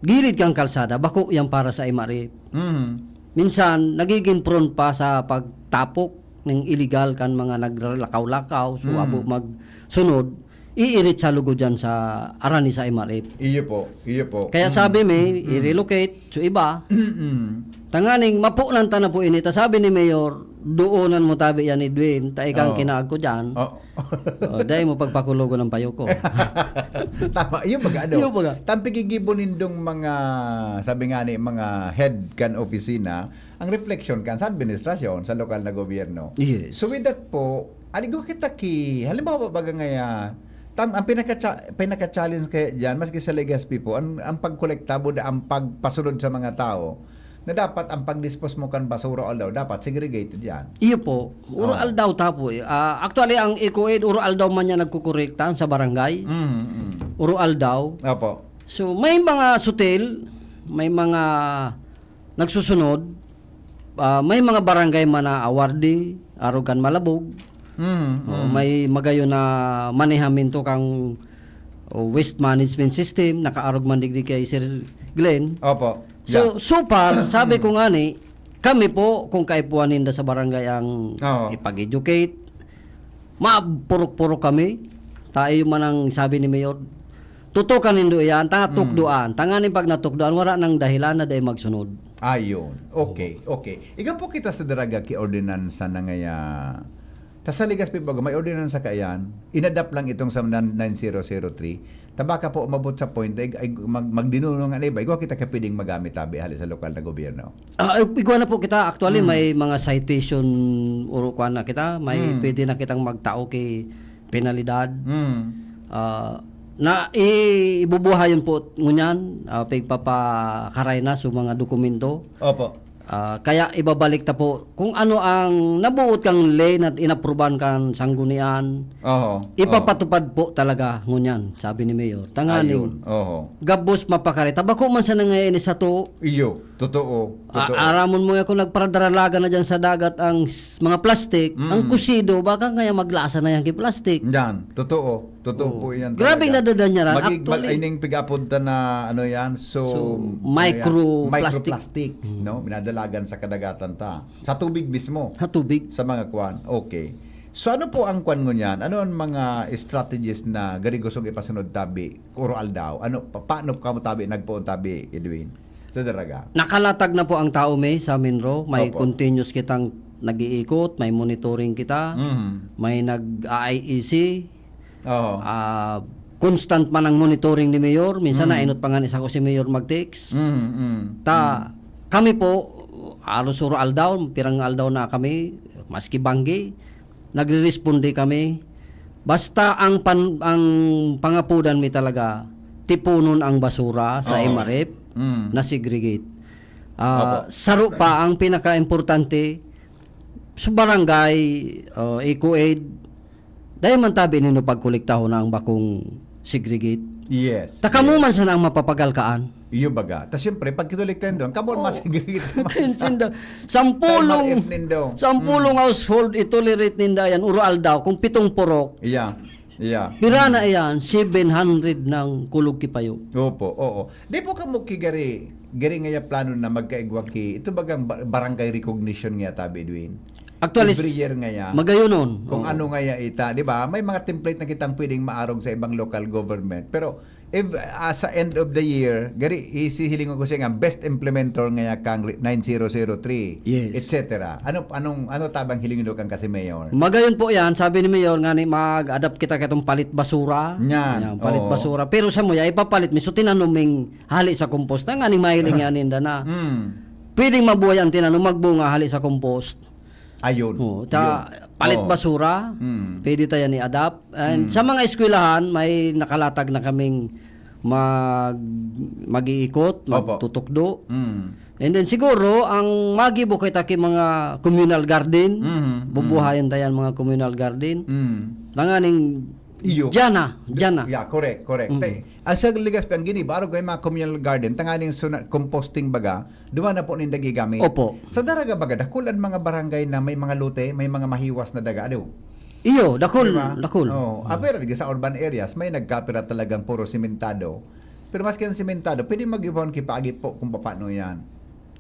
gilid kan kalsada, bako yan para sa M R F. Mm. Minsan, nagiging prone pa sa pagtapok ng illegal kan mga naglakaw-lakaw. So, Mm. abo magsunod, iirit sa lugod yan sa arani sa M R F. Iyo po, iyo po. Kaya Mm. sabi mi, Mm. i-relocate, so iba. Mm. Tanganing, mapunan ta na po ini. Ta sabi ni Mayor, "Doonan mo tabi yan, Edwin. Ta ikaw ang Oo. kinaag ko dyan." Oo. Oh, dai mo pagpakulogon ang payo ko. Tama, yun baga, ano? Yun baga. Tampig igibo nindong mga, sabi nga ni, mga head kan opisina, ang reflection kan sa administrasyon, sa lokal na gobyerno. Yes. So with that po, aligo kita ki, halimbawa baga ngaya, tam, ang pinaka-cha-, pinaka-challenge kaya dyan, maski sa Legazpi po, ang, ang pagkolekta, buda ang pagpasunod sa mga tao, na dapat ang pag-dispose mo kan basura aldaw, dapat segregated yan. Iyo po. Uro Oo. aldaw ta po eh. Ah, actually, ang Eco Aid, uro aldaw man niya nagkukurekta sa barangay. Mm, mm. Uro aldaw. Opo. So, may mga sutil, may mga nagsusunod, ah, may mga barangay man na awardee, arog kan malabog. Mm, Oh, mm. may magayon na manehamiento kang, oh, waste management system, nakaarog man digdi kay Sir Glenn. Opo. So, Yeah. so far, sabi ko nga ni, kami po, kung kaipuhan ninda sa barangay ang Oo. ipag-educate, mapurok-purok kami. Tayo man ang sabi ni Mayor, "Tutukan nindo iyan, ta Mm. tukdoan." Tanganing pag natukdoan, wala nang dahilan na dai magsunod. Ayun. Okay, Oo. okay. Ikaw po kita sa Daraga ki ordinansa na ngaya. Ta sa Legazpi baga, may ordinansa kaiyan. Inadapt lang itong sa nan-, nine zero zero three. Tabaka po umabot sa point, ay, ay, mag-, magdinulong nga na iba. Igwa kita ka pwedeng magamit, tabi, hali sa lokal na gobyerno. Ah, ig-, igwa na po kita. Actually, Hmm. may mga citation, oro, kuwan na kita. May Hmm. pwede na kitang magtao ki penalidad. Hmm. Ah, na, i-, ibubuhayon po ngunyan, ah, pigpapakaray na sa mga dokumento. Opo. Ah, kaya ibabalik ta po kung ano ang nabuot kang ley na inaprubahan kan sanggunian. Oho. Ipapatupad po talaga ngunyan, sabi ni Mayor. Tanganing Ayun. Oho. gabos mapakari. Ta bako man sana ngayon sa to. Iyo. Totoo. A-, Totoo. aramon mo ako, nagparadaralaga na dyan sa dagat ang s-, mga plastic. Mm. Ang kusido, baka kaya maglasa na yan kay plastic. Yan. Totoo. Totoo Oo. po yan Grabe talaga. nadadanya ran. Magig-, mag-, Actually, ining pig-apod ta na ano yan, so, so, ano yan? microplastic. Microplastics, Mm. no? Minadalagan sa kadagatan ta. Sa tubig mismo. Sa tubig. Sa mga kwan. Okay. So, ano po ang kwan ngunyan? Ano ang mga strategies na gari gustong ipasunod tabi, Oro Aldaw? Ano, pa-, paano ka mo tabi, nagpoon tabi, Edwin? Sa Daraga? Nakalatag na po ang tao, may, sa Minro. May Opo. continuous kitang nag-iikot, may monitoring kita, Mhm. may nag-I E C. Oo. Ah, constant man ang monitoring ni Mayor. Minsan Mhm. nainot pa nga ni sako si Mayor mag-text. Mhm, mhm, Ta, mhm. kami po, halos oro aldaw, pirang aldaw na kami, maski banggi, nagre-responde kami. Basta ang pan-, ang pangapudan mi talaga, tipunon ang basura sa Oo. M R F Mm. na segregate. Ah, Opo. saro pa ang pinaka-importante, sa barangay, oh, Eco Aid, dahil man tabi nindo pagkolektahon na ang bakong segregate. Yes. Ta kamo yes. man sana ang mapapagalkaan. Iyo baga. Ta siyempre, pag kinolekta nindo, kamo ang Oo. masigigit. Tinsinda. Sampulong, Sa M R F nindo. sampulong Mm. household, itolerate ninda yan, uro aldaw, kung pitong purok, Yeah. Yeah. pira na yan, seven hundred ng kulog kipayo. Opo, oo. Di po kamo kigari, gari ngaya plano na magkaigwa ki, ito bagang ba- barangay recognition ngaya tabi, Edwin? Actually, Every year ngaya. Magayonon. Kung Oo. ano ngaya ita, di ba? May mga template na kitang pwedeng maarog sa ibang local government. Pero if, ah, sa end of the year, gari, isihilingon ko siya nga, best implementer ngaya kang re- nine zero zero three, Yes. et cetera. Ano, anong, ano tabang hilingon nyo kang kasi mayor? Magayon po yan, sabi ni Mayor, nga ni mag-adapt kita katong palit basura. Yan, Yan, palit oo. basura. Pero sa muya, ipapalit mi, so tinanom ming hali sa compost na, nga ni mahiling yan ninda na. Mm. Pwedeng mabuhay ang tinanom, magbunga hali sa compost. Ayun. Oo, ta, Yun. palit Oo. basura, Mm. pwede tayo yan i-adapt. And Mm. sa mga eskwelahan, may nakalatag na kaming mag mag-iikot, Opo. magtutukdo. Mm. And then siguro, ang magibo kita ki mga communal garden, Mhm, bubuhayan tayo ang mga communal garden. Mm. Tanganing, Iyo. Diyan na, diyan na. Yeah, correct, correct. Mm. Te, ang sa ligas pa ang ginibo, arog ko yung mga communal garden, tanganing suna, composting baga, duman na po ninda gigamit. Opo. Sa Daraga baga, dakul ang mga barangay na may mga lote, may mga mahiwas na daga. Ano? Iyo, dakul, Di ba? dakul. Oh, apera di sa urban areas, may nagkapira talagang puro simentado. Pero maski ang simentado, pwede mag-ipon kipaagi po kung paano yan.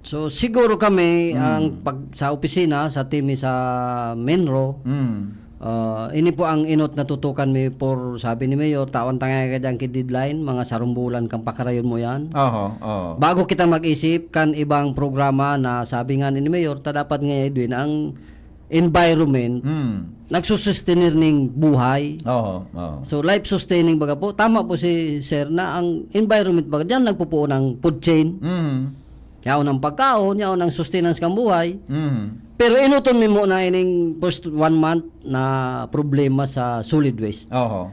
So siguro kami Mm. ang pag sa opisina sa team sa Menro, Mm. ah, ini po ang inot na tutukan mi for sabi ni Mayor, tawan ta nga kadyan ki deadline, mga sarong bulan kang pakarayon mo yan. Oho, oho. Bago kita mag-isip kan ibang programa na sabi nga ni Mayor, ta dapat nga Edwin ang environment Mm. nagsusustenir ning buhay. Oho, oho. So life sustaining baga po, tama po si Sir na ang environment baga diyan nagpupuon ang food chain. Mm. Yaon ang pagkaon, yaon ang sustenance kan buhay. Mm. Pero inuton mi muna ining first one month na problema sa solid waste. Oho.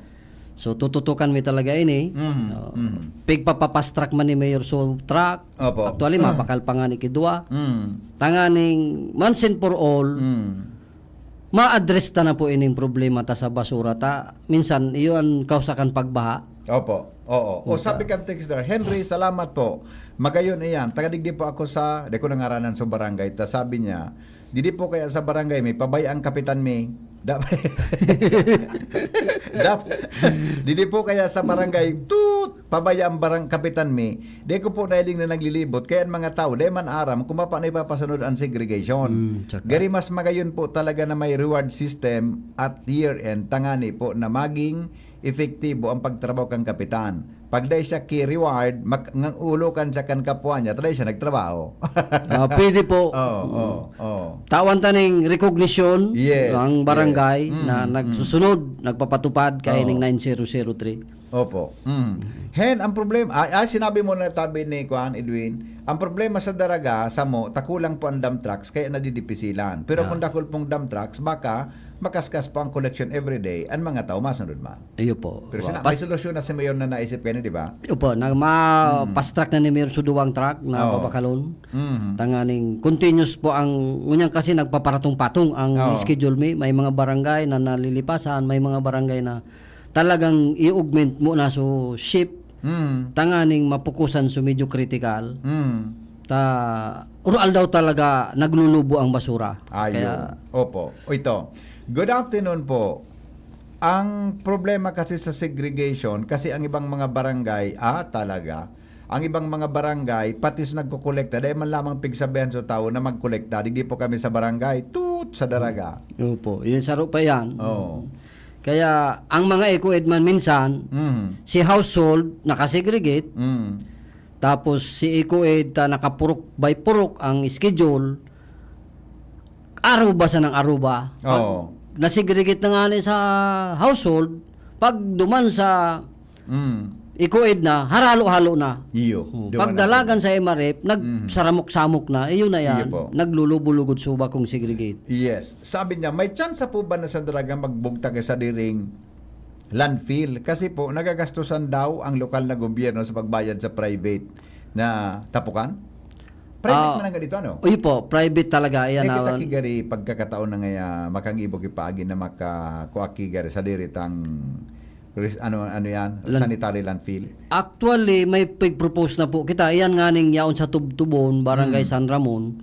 So tututukan mi talaga ini. Mhm, Uh, mhm. Pigpapapastrak man ni Mayor so truck. Opo. Actually, mapakal pa nga ni kidwa. Mm. Tanganing once and for all, Mm. ma-address ta na po ining problema ta sa basura ta. Minsan, iyo ang kausakan pagbaha. Opo. Oo. O Opo. Sabi kan texter, "Henry, salamat po. Magayon iyan. Taga digdi po ako sa, di ko nangaranan sa barangay." Ta sabi niya, "Didi po kaya sa barangay, may pabaya ang kapitan mi." Dap-, dap-, didi po kaya sa barangay, tut, pabaya ang barang kapitan mi. Di ko po nailing na naglilibot. Kaya ang mga tao, di man aram kung paano ipapasunod ang segregation. Mm, tsaka. Gari mas magayon po talaga na may reward system at year-end. Tangani po na maging epektibo ang pagtrabaho kan kapitan. Pag dai siya ki-reward, mak-, ngang ulo kan siya kan kapwa niya, ta dai siya nagtrabaho. Ah, pwede po. Oo, oo, oo. Tawan ta ning recognition Yes, ang barangay yes. Mm, na mm. nagsusunod, nagpapatupad kay Oo. ning nine zero zero three. Opo. Mm. Hen, ang problema, ah, ah, sinabi mo na tabi ni Kuan Edwin, ang problema sa Daraga, samo, ta kulang po ang dump trucks, kaya nadidipisilan. Pero Ah. kung dakul pong dump trucks, baka makaskas po ang collection everyday, ang mga tao masunod man. Iyo po. Pero Wa- sina, pas- may solusyon na si Mayor na naisip kayo, di ba? Opo, na ma Mm. fast track na ni Mayor sa duwang truck na Oo. pabakalon. Mhm. Tanganing continuous po ang, ngunyan kasi nagpaparatung-patong ang Oo. schedule mi. May mga barangay na nalilipasan, may mga barangay na talagang i-augment mo na so shift. Mm. Tanganing mapukusan so medyo critical. Mm. Ta, ural daw talaga naglulubo ang basura. Ayo. Kaya, Opo. O ito. Good afternoon po. Ang problema kasi sa segregation, kasi ang ibang mga barangay, ah, talaga, ang ibang mga barangay, pati sa nagkokolekta, dahil man lamang pigsabihan sa tao na magkolekta, di po kami sa barangay, tut, sa Daraga. Opo, yun saro pa yan. Oo. Kaya, ang mga eco-ed man minsan, Mhm. si household nakasegregate, Mm. tapos si eco-ed ta nakapurok by purok ang schedule, aruba sa nang aruba. Pag Oo. nasegregate na nga ni sa household, pag duman sa Mm. eco-ed na, haralo-halo na. Iyo. Oh, Di pag ba na- dalagan sa M R F, Mm. nagsaramok-samok na. Iyon na yan. Iyo po. Naglulubulugod suba kung segregate. Yes. Sabi niya, may tsansa po ba na sa Daraga magbugtak sa diring landfill? Kasi po, nagagastusan daw ang lokal na gobyerno sa pagbayad sa private na tapukan? Private Ah, man ang ganito, ano? Uy po, private talaga. Ayan, May kita awan. Kigari pagkakataon na ngaya makangibog ipaagi na maka kuha Kigari sa diritang Res-, ano, ano yan? Lan- Sanitary landfill. Actually, may pig-propose na po kita. Iyan nga ning yaon sa Tubtubon, Barangay Hmm. San Ramon.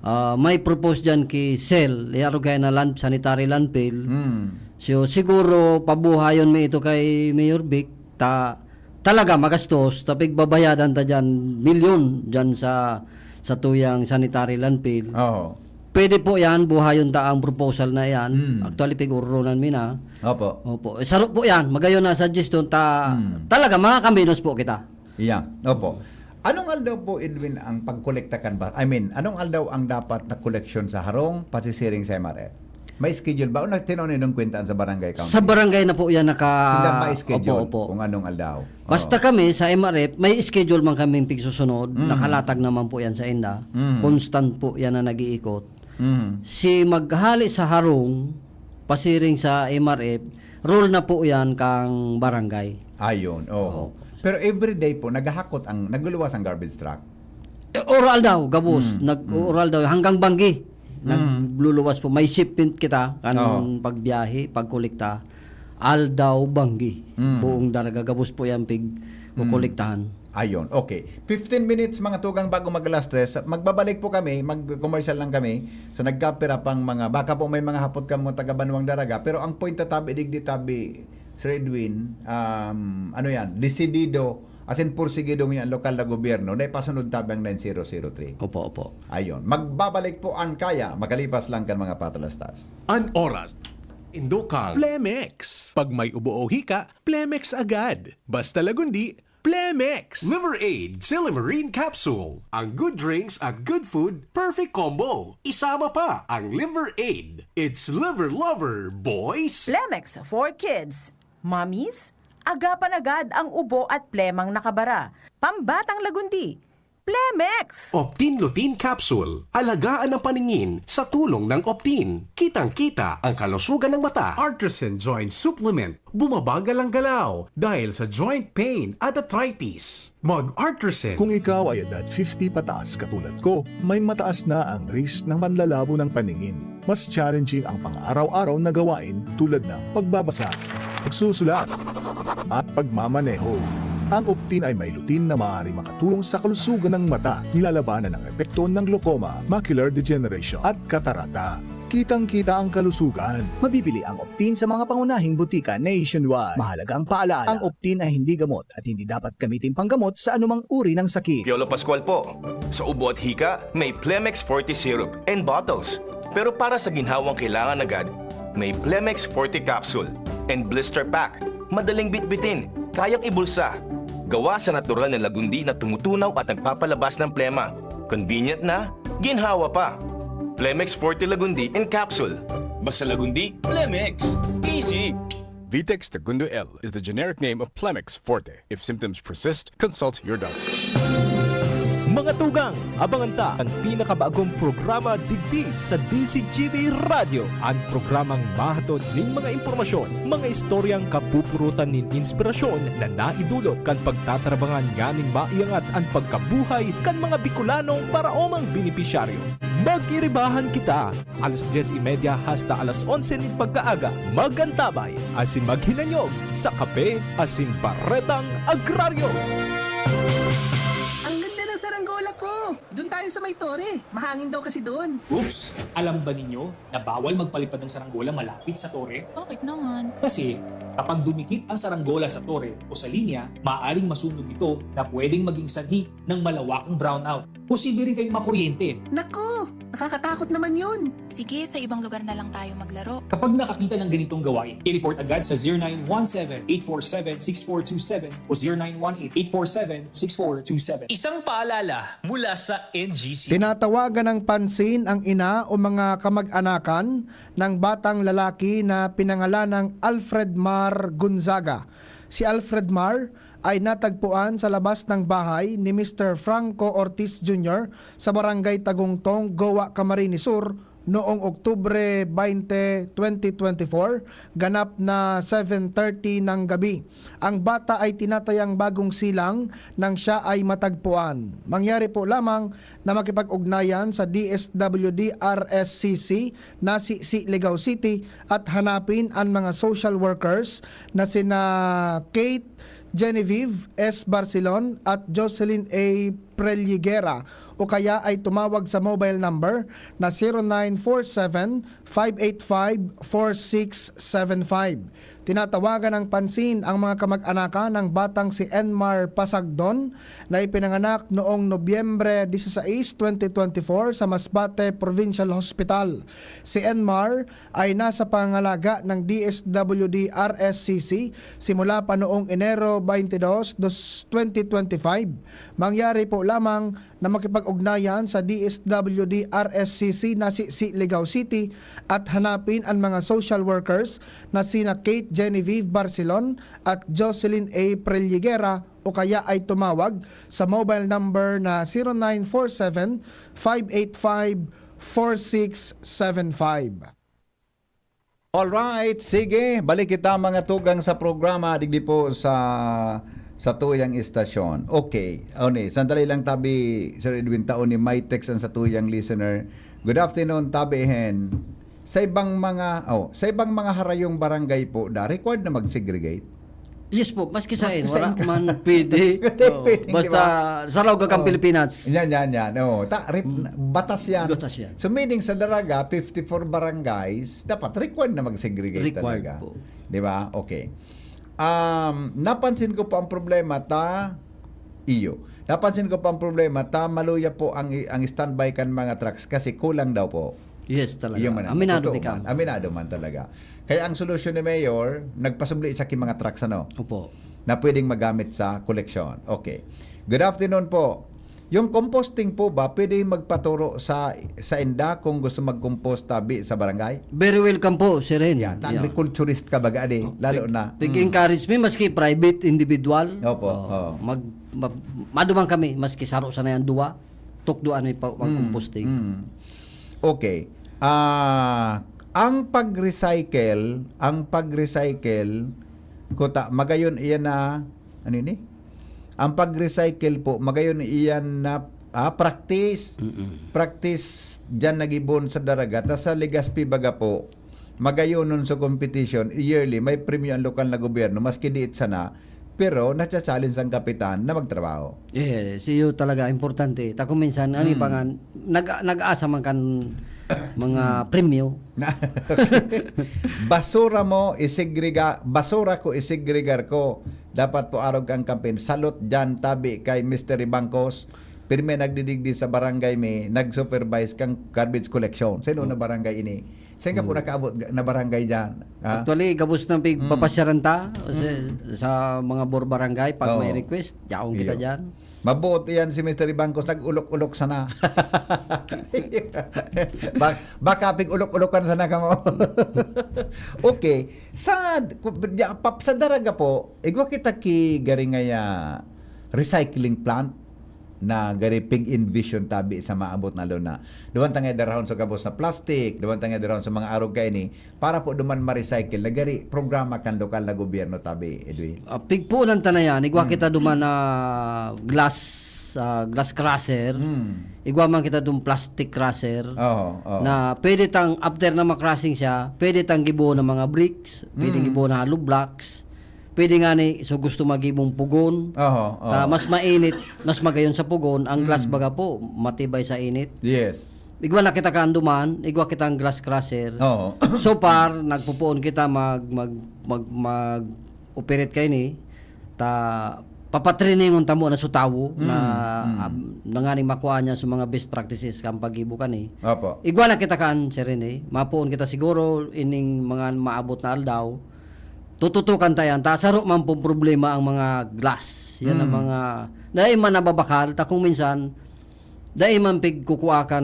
Ah, may propose dyan ki Sel. Iyaro kaya na land, sanitary landfill. Hmm. So, siguro, pabuhayon mi ito kay Mayor Vic. Ta, talaga, magastos. Ta, pigbabayadan ta dyan, milyon dyan sa, sa tuyang sanitary landfill. Oo. Pwede po yan, buhayon ta ang proposal na yan. Hmm. Actually, pig-urunan mi na. Opo. Opo. Eh, saro po yan. Magayon na suggestion ta, Hmm. talaga, makakaminos po kita. Yeah. Opo. Anong aldaw po, Edwin, ang pagkolekta kan ba? I mean, anong aldaw ang dapat na koleksyon sa harong, pasisiring sa M R F? May schedule ba? O nagtinoninong kwintaan sa barangay council? Sa barangay na po yan naka... Sila may schedule Opo, opo. kung anong aldaw. Oo. Basta kami sa M R F, may schedule man kaming pigsusunod, Mm. nakalatag naman po yan sa inda. Mm. Constant po yan na nag-iikot. Mhm. Si maghali sa harong, pasiring sa M R F, role na po yan kang barangay. Ayun, oo. Pero everyday po, naghahakot ang, nagluluwas ang garbage truck. Eh, oral daw, gabos. Mm, Nag, mm. Oral daw, hanggang banggi. Mm. Nagluluwas po. May shipment kita, kan Oo. pagbiyahe, pagkolekta. Aldaw, banggi. Mm. Buong Daraga, gabos po yan, pig, Mm. kukolektahan. Ayun, okay. Fifteen minutes, mga tugang, bago mag alas tres. Magbabalik po kami, mag-commercial lang kami. So, nagkapira pang mga, baka po may mga hapot kamo taga Banwang Daraga. Pero ang point na tabi, digdi tabi, Sir Edwin, um, ano yan, desidido, as in, pursigido niya ang lokal na gobyerno na ipasunod tabi ang nine zero zero three. Opo, opo. Ayun. Magbabalik po ang Kaya, makalipas lang kan mga patalastas. An oras. Indo kang Plemex. Pag may ubo o hika, Plemex agad. Basta Lagundi, Plemex. Liver Aid Silimarine Capsule. Ang good drinks at good food, perfect combo. Isama pa ang Liver Aid. It's Liver Lover, boys! Plemex for kids. Mommies, agapan agad ang ubo at plemang nakabara. Pambatang Lagundi. Plemex! Optin Lutein Capsule. Alagaan ang paningin sa tulong ng Optin. Kitang-kita ang kalusugan ng mata. Artisan Joint Supplement. Bumabagal ang galaw dahil sa joint pain at arthritis. Mag-Artisan. Kung ikaw ay edad fifty pataas katulad ko, may mataas na ang risk ng panlalabo ng paningin. Mas challenging ang pang-araw-araw na gawain tulad ng pagbabasa, pagsusulat, at pagmamaneho. Ang Optin ay may lutein na maaaring makatulong sa kalusugan ng mata, nilalabanan ang epekto ng glaucoma, macular degeneration, at katarata. Kitang-kita ang kalusugan. Mabibili ang Optin sa mga pangunahing butika nationwide. Mahalagang paalala, ang Optin ay hindi gamot at hindi dapat gamitin panggamot sa anumang uri ng sakit. Piolo Pascual po. Sa ubo at hika, may Plemex Forte Syrup and bottles. Pero para sa ginhawang kailangan agad, may Plemex Forte Capsule and Blister Pack. Madaling bitbitin, kayang ibulsa. Gawa sa natural na lagundi na tumutunaw at nagpapalabas ng plema. Convenient na, ginhawa pa. Plemex Forte Lagundi in Capsule. Basta Lagundi, Plemex. Easy! Vitex Segundo L is the generic name of Plemex Forte. If symptoms persist, consult your doctor. Mga tugang, abangan ta an pinakabagong programa digdi sa D Z G B Radyo. An programang mahatod nin mga impormasyon, mga istoryang kapupurutan nin inspirasyon na naidulot kan pagtatarabangan nganing maiangat an pagkabuhay kan mga Bicolanong paraomang benepisyaryo. Mag-iribahan kita! Alas dyes y media hasta alas onse nin pagkaaga, mag-antabay asin maghinanyog sa Kape asin Baretang Agraryo. Ang ganda ng saranggola ko! Doon tayo sa may tore. Mahangin daw kasi doon. Oops! Alam ba ninyo na bawal magpalipad ng saranggola malapit sa tore? Bakit naman? Kasi kapag dumikit ang saranggola sa tore o sa linya, maaaring masunog ito na pwedeng maging sanhi ng malawakang brownout. Posible rin kayong makuryente. Naku! Nakakatakot naman yun! Sige, sa ibang lugar na lang tayo maglaro. Kapag nakakita ng ganitong gawain, i-report agad sa zero nine one seven, eight four seven, six four two seven o zero nine one eight, eight four seven, six four two seven. Isang paalala mula sa N G C. Tinatawagan ng pansin ang ina o mga kamag-anakan ng batang lalaki na pinangalanang Alfred Mar Gonzaga. Si Alfred Mar ay natagpuan sa labas ng bahay ni Mister Franco Ortiz Junior sa Barangay Tagungtong, Goa, Camarines Sur, noong Oktubre twenty, twenty twenty-four, ganap na seven thirty ng gabi. Ang bata ay tinatayang bagong silang nang siya ay matagpuan. Mangyari po lamang na makipag-ugnayan sa D S W D R S C C, Nasi-si, Ligao City, at hanapin ang mga social workers na sina Kate Genevieve S. Barcelon at Jocelyn A. Prelligera, o kaya ay tumawag sa mobile number na zero nine four seven, five eight five, four six seven five. Tinatawagan ng pansin ang mga kamag-anakan ng batang si Enmar Pasagdon na ipinanganak noong Nobyembre dieciséis, twenty twenty-four sa Masbate Provincial Hospital. Si Enmar ay nasa pangangalaga ng D S W D R S C C simula pa noong Enero twenty-two, dos-, twenty twenty-five. Mangyari po lamang na makipag-ugnayan sa D S W D R S C C Nasi-si, Ligao City at hanapin ang mga social workers na sina Kate Genevieve Barcelon at Jocelyn A. Prelligera, o kaya ay tumawag sa mobile number na zero nine four seven, five eight five, four six seven five. Alright, sige, balik kita mga tugang sa programa digdi po sa satuyang istasyon. Okay, o ni, sandali lang tabi, Sir Edwin, tao ni may text ang satuyang listener. Good afternoon, tabi hen. Sa ibang mga, oh, sa ibang mga harayong barangay po, da, required na mag-segregate? Yes po, maski sa Maski in, sa wala in ka. man pwede. Hindi Oo, pwede, di basta ba? sa laog kang Oo. Pilipinas. Yan, yan, yan. Oh, ta, rip, Mm. batas yan. Batas yan. So, meaning sa Daraga, fifty-four barangays, dapat required na mag-segregate Required talaga. po. Di ba? Okay. Um, napansin ko po ang problema ta iyo. Napansin ko po ang problema ta maluya po ang i-, ang standby kan mga trucks kasi kulang daw po. Yes, talaga. Iyo man ang Aminado totoo ka. man. Aminado man talaga. Kaya ang solusyon ni Mayor, nagpasubli siya ki mga trucks, ano? Opo. Na pwedeng magamit sa koleksyon. Okay. Good afternoon po. Yung composting po ba, pwede magpaturo sa, sa inda kung gusto mag-compost tabi sa barangay? Very welcome po, Sir Hen. Yan, ta Yeah. agriculturist ka baga, di? Oh, Lalo pig-, na, pig-encourage mi, maski private, individual. Opo, Oh, oo. mag-, ma-, maduman kami, maski saro sana yan, duwa. Tukdoan mi pa, Mm, pag-composting. mm. Okay. Ah, ang pag-recycle, ang pag-recycle, kuta, magayon iyan na, ano ini? Ang pag-recycle po, magayon iyan na, ah, practice. Mm-mm. Practice diyan nagibon sa Daraga. Tas sa Legazpi baga po, magayonon sa competition, yearly, may premyo ang lokal na gobyerno, maski diit sana, pero nacha-challenge ang kapitan na magtrabaho. Yes, iyo talaga, importante. Ta kung minsan, ano Mm. pa nga, nag-, nag-asa man kan mga Mm. premyo. Na-, basura mo, isegrega-, basura ko, isegregar ko. Dapat po arog kang kampin. Salot dyan, tabi kay Mister Bangkos. Pirmi nagdidigdi sa barangay mi, nag-supervise kang garbage collection. Sa ino na Oh. barangay ini? Saan ka po Hmm. nakaabot ga-, na barangay dyan? Ha? Actually, gabos na pig-, Hmm. papasyaran ta, sa, Hmm. sa mga bor barangay, pag may Oo. request, yaon kita Iyo. dyan. Mabuot iyan si Mister Ibangkos, nag-ulok-ulok sana. Ba-, baka pig-ulok-ulokan sana kamo. Okay. Sa, ku-, di-, pap-, sa Daraga po, igwa kita ki garingaya recycling plant na gari pig-envision tabi sa maabot na luna. Duman ta nga darahon sa gabos na plastic, duman ta nga darahon sa mga arog kaini, para po duman ma-recycle na gari programa kan lokal na gobyerno tabi, Edwin. Ah, pigpunan ta na yan. Igwa Hmm. kita duman na glass, ah, glass crusher. Hmm. Igwa man kita dun plastic crusher Oo, oo. na pwede tang, after na ma-crushing siya, pwede tang gibuo ng mga bricks, pwede Hmm. gibuo ng hollow blocks, pwede nga ni, so gusto magibong pugon. Oho, Ta, oho. mas mainit, mas magayon sa pugon. Ang glass Mm. baga po, matibay sa init. Yes. Igwa na kita kaanduman, igwa kita ang glass crusher. Oo. So far, nagpupuon kita mag, mag, mag, mag-operate kaini. Ta, papatriningon tamo na su tawo Mm, na, mm. ab-, na nga ni makuha niya sa mga best practices kang paggibo kani. Opo. Igwa na kita kan, Sir Rene. Mapuon kita siguro ining mga maabot na aldaw. Tututukan ta yan. Ta, saro man pong problema ang mga glass. Yan ang Mm. mga, dahil man nababakal, ta kung minsan, dai man pigkukua kan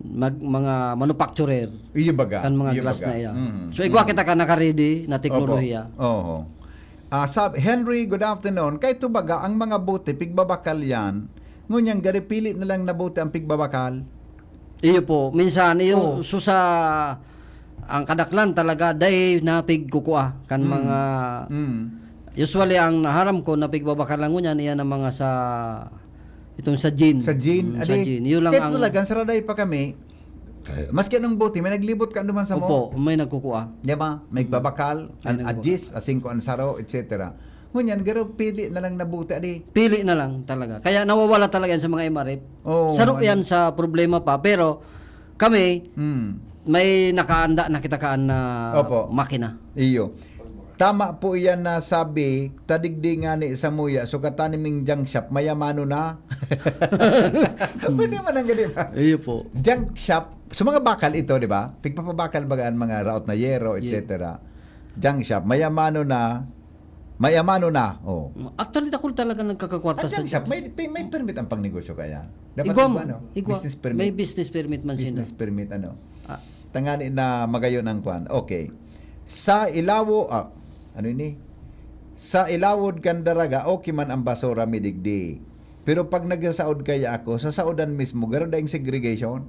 mag-, mga manufacturer Iyo baga, kan mga iyo glass baga. na iya. Mm, So, igwa mm. kita ka naka-ready na teknolohiya. Opo. Oho. Ah, sab-, Henry, good afternoon. Kay ito baga, ang mga bote, pigbabakal yan. Ngunyan, gari pili na lang na bote ang pigbabakal. Iyo po, minsan, iyo, Oo. so sa, ang kadaklan talaga, dai na pigkukua kan Hmm. mga, Hmm. usually, ang naharam ko na pigbabakalan ngunyan, iyan ang mga sa, itong sa gin. Sa gin, Mm, sa adi, gin. Iyo lang kahit ang talagang saraday pa kami, maski anong bote, may naglibot ka duman sa mo. Opo, may nagkukua. Di ba? May Mm. babakal, May an nagbabakal. adjis, asingko an saro, et cetera. Ngunyan, garo pili na lang na bote, adi. Pili na lang talaga. Kaya nawawala talaga yan sa mga M R F. Oo, Saro ano. yan sa problema pa, pero kami, Hmm. may nakaanda na kita kaan na Opo. makina. Iyo. Tama po iyan na sabi, tadigdi ngani sa muya, so kataning ming junk shop, mayamano na. Pwede man ang gani ba? Iyo po. Junk shop, so mga bakal ito, di ba? Pigpapabakal baga ang mga raot na yero, Yeah. et cetera. Junk shop, mayamano na, mayamano na. Oh. Actually, dakul talaga nagkakakwarta Ang sa junk shop, junk may, may, may permit ang pangnegosyo kaya? Dapat Igwa igwa, man. no? Igwa. Business permit. May business permit man sila. Business permit, ano? Ah. Tangani na magayon ang kwan. Okay. Sa ilawo, ah, ano ini? Sa ilawod kan daraga, okay man ang basura, midigdi. Pero pag nagsasaod kaya ako, sa saodan mismo, garo daing segregation.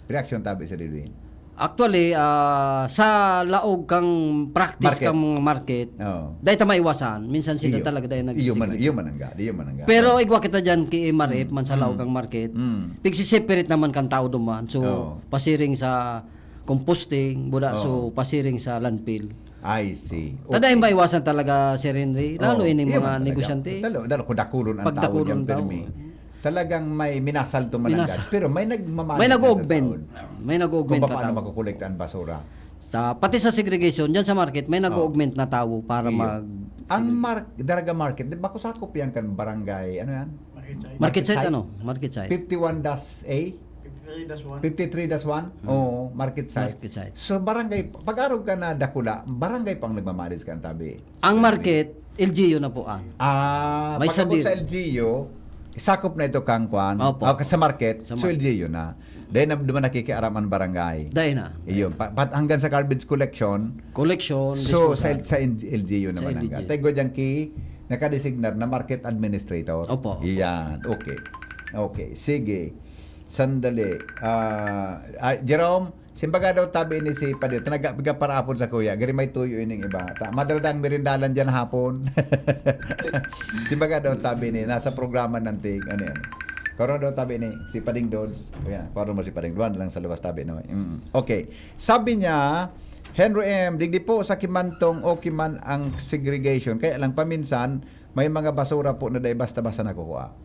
Reaksyon tabi sa Didwin. Actually, ah, sa laog kang practice Market. kang market, Oo. dai ta maiwasan. Minsan sila Iyo. talaga dai Iyo man, nag-segregate. iyo man ang ga-, iyo man ang ga-, Pero oo. igwa kita dyan ki M R F Mm. man sa laog Mm. kang market. Mm. Pigsiseparate naman kan tao duman. So, Oo. pasiring sa composting, buda, so, Oo. pasiring sa landfill. I see. Tadaing Okay. maiwasan talaga, Sir Henry, lalo Oo. ining Iyo mga man talaga. negosyante. Dalo, dalo, kung dakulon ang tao Pagdakulon dyan, tao. pirmi. Talagang may minasalto man ang Minasal. gas, pero may nagmamalit May na sa nag-o-augment. saod. May nag-o-augment Kung ka paano tao. makukolekta ang basura. Sa, pati sa segregation, dyan sa market, may Oo. nag-o-augment na tao para Iyo. mag- Ang segregate. mar-, Daraga Market, di ba, kung sakop yan kan barangay, ano yan? Market site. Market Market site, site? ano? Market site. Fifty-one dash A? Fifty-three dash one. Fifty-three dash one? Mm. Oo, market site. Market site. So, barangay, pag-arog ka na dakula, barangay pang nagmamalis ka ang tabi. Ang Sabi. market, L G U na po ang. Ah, May pag-abot sadir. sa L G U, sakop na ito kang kwan. Opo. Ah, sa market, Sa so market. L G U na. Dahil na, duman nakikiaram ang barangay. Dahil na. Iyon, pa, pa, hanggang sa garbage collection. Collection, So, sa, disposal. sa L G U Sa naman ang L G U. ga-, tayo dyan ki, nakadesignar na market administrator. Opo, opo. Iyan, okay. Okay, sige. Sandali. Ah, ah, Jerome, simbaga daw tabi ni si Padre, tanaga piga parapon sa kuya, gari may tuyo ining iba. Ta, madara dang merindalan dyan hapon. Simbaga daw tabi ni, nasa programa ng tig, ano yan. Karon daw tabi ni, si Pading Dons. Ayan, karon mo si Pading Duan lang sa luwas tabi, no? Mm. Okay. Sabi niya, Henry M, digdi po sa Kimantong, okay man ang segregation. Kaya lang paminsan, may mga basura po na dai basta-basta nakukuha.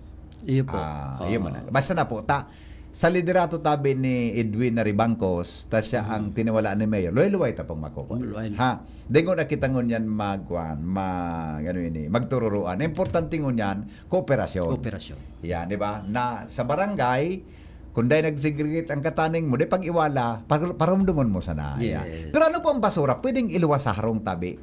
Iyo po. Ah, Oo. iyo man. Basta na po, ta, sa liderato tabi ni Edwin Naribangcos, ta siya Mhm. ang tiniwala ni Mayor. Luway-luway ta pong makukuha. Luway. Ha? Di ko nakita ngunyan mag, kwan, mag, ano ini, magtururuan. Importante ngunyan, kooperasyon. Kooperasyon. Yan, di ba? Na sa barangay, kung dai nagsegregate ang kataning mo, di pag-iwala, par-, parumdumon mo sana. Yan. Yes. Pero ano po ang basura? Pwedeng iluwas sa harong tabi?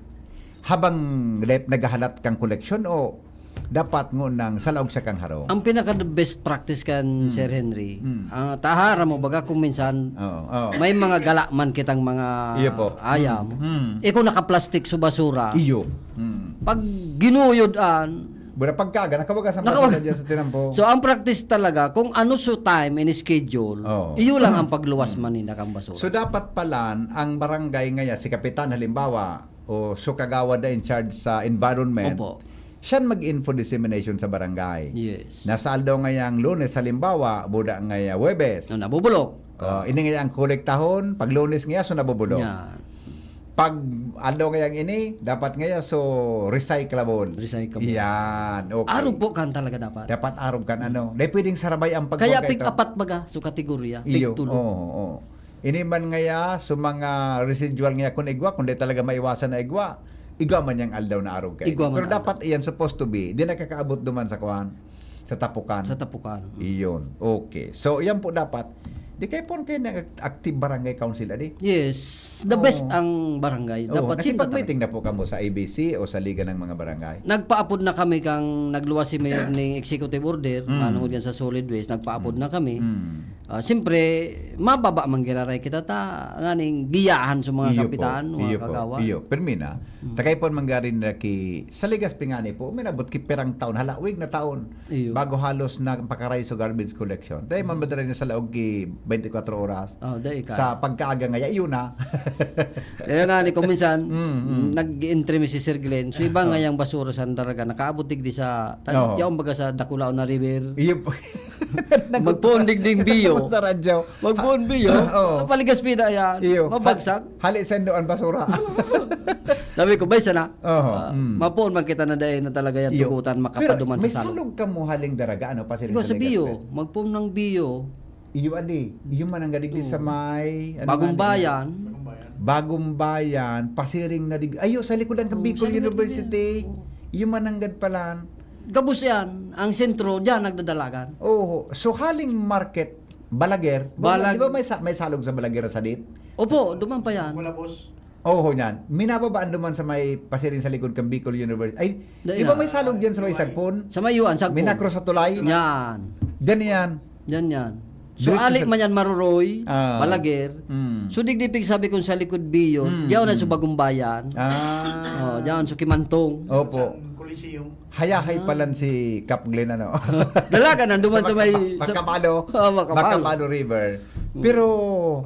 Habang lep-, naghahalat kang koleksyon o dapat ngunang sa laog sa kang harong? Ang pinaka the best practice kan Hmm. Sir Henry, Hmm. ah, tahara mo baga kung minsan Oo, oo. may mga gala man kitang mga Iyo po. ayam. Hmm, hmm. Eh, kung nakaplastik sa basura, Iyo. Hmm. pag ginuyod an, Bura pagkaga, nakawaga sa Nakawaga. pagkaga dyan sa tinampo. So, ang practice talaga, kung ano so time and schedule, Oo. iyo lang ang pagluwas Hmm. man ninda kang basura. So, dapat pala, ang barangay ngaya, si Kapitan, halimbawa, o so kagawad na in charge sa environment, Opo. siya mag-info dissemination sa barangay. Yes. Na sa aldaw ngayang Lunes, halimbawa, buda ngaya Huwebes. No, nabubulok. Oh, Oh. ini ngaya ang kolektahon, pag Lunes ngaya, so nabubulok. Yan. Pag aldaw ngayang ini, dapat ngaya, so recyclable. Recyclable. Yan, okay. Arog po kan talaga dapat. Dapat arog kan ano. Di pwedeng sarabay ang Kaya pagpagkaito. pig-apat baga, so kategorya, Iyo, pig-tulo. oo, oo. Ini man ngaya, so mga residual ngaya kun igwa, kun di talaga maiwasan na igwa, igwa man yang aldaw na arog kaini. Igwa man Pero aldaw. dapat iyan supposed to be, di nakakaabot duman sa kuwan, sa tapukan. Sa tapukan. Iyon. Okay. So, iyan po dapat, di kayo po kayo nag-active barangay council, adi? Yes. The Oo. best ang barangay. Oo. Dapat sinda Nakipag-meeting talaga. na po kamo sa A B C o sa Liga ng mga Barangay? Nagpaapod na kami kang nagluwas si Mayor ning executive order, Mm. manungod yan sa solid waste, nagpaapod Mm. na kami. Mm. Ah, siyempre, mababa man giraray kita ta nganing giyahan sa mga Iyo po, kapitan, mga iyo po, kagawad. iyo. Pirmi na. Mm. Takay po man gari na ki, sa Legazpi ngani po, minabot ki pirang taon, halawig na taon, Iyo. bago halos na pakarayo sa garbage collection. Dahil man Mm. madali na sa laog ki twenty-four oras. Oh, dai ka. Sa pagkaaga ngaya, iyon na. Kaya nga ni, kung minsan, Mm, mm. nag-entry mi si Sir Glenn. So, iba Oh. nga yung basura sa Daraga, nakaabot digdi sa, ta-, Oo. yaon baga sa Dakulaon na River. Iyo po. Magpuon digding biyo. Sa radyo. Magpuon biyo. Oo. Paligas pina yan. Iyo. Mabagsak. Ha-, hali sa indoan basura. Sabi ko, "Bay, sana." Oho, Ah, mm. mapuon man kita na dahil na talaga yan Iyo. tugutan, Pero makapaduman may sa salog. salog ka mo haling Daraga, ano, pasiring Iba sa sa biyo. Legazpi? Magpuon ng biyo. Iyo, adi. Iyo man ang gadigdi sa Oo. may, ano Bagong man, Bayan. Bagong Bayan, pasiring na dig-, ayo, sa likod ang Oo, Bicol sa likod University. din. Oo. Iyo man ang gadpalan. Gabos yan. Ang sentro, diyan nagdadalagan. Oo. So, haling market, Balaguer. Balag- Di ba may sa-, may salog sa Balaguer sa dit? Opo, duman pa yan. Wala, boss. Oho, niyan. Minababaan duman sa may pasiring sa likod kan Bicol University. Ay, Dai di ba na. may salog diyan sa may Tulay. Sagpon? Sa may Yuan, Sagpon. Minakros sa tulay? Yan. Diyan yan. Diyan yan. So, Diretso ali sa man yan, Maruroy, Ah. Balaguer. Mm. So, digdi pig sabi kung sa likod Biyo, Mm, diyaw na mm. sa Bagumbayan. Ah. Oh, diyan sa Kimantong. Opo. Sa Coliseum. Hayahay Ah. palan si Kap Glenn, ano? Dalaga, nanduman Sa sa may, Makaba-, sa Makabalo. Ah, Makabalo. Makabalo River. Mm. Pero,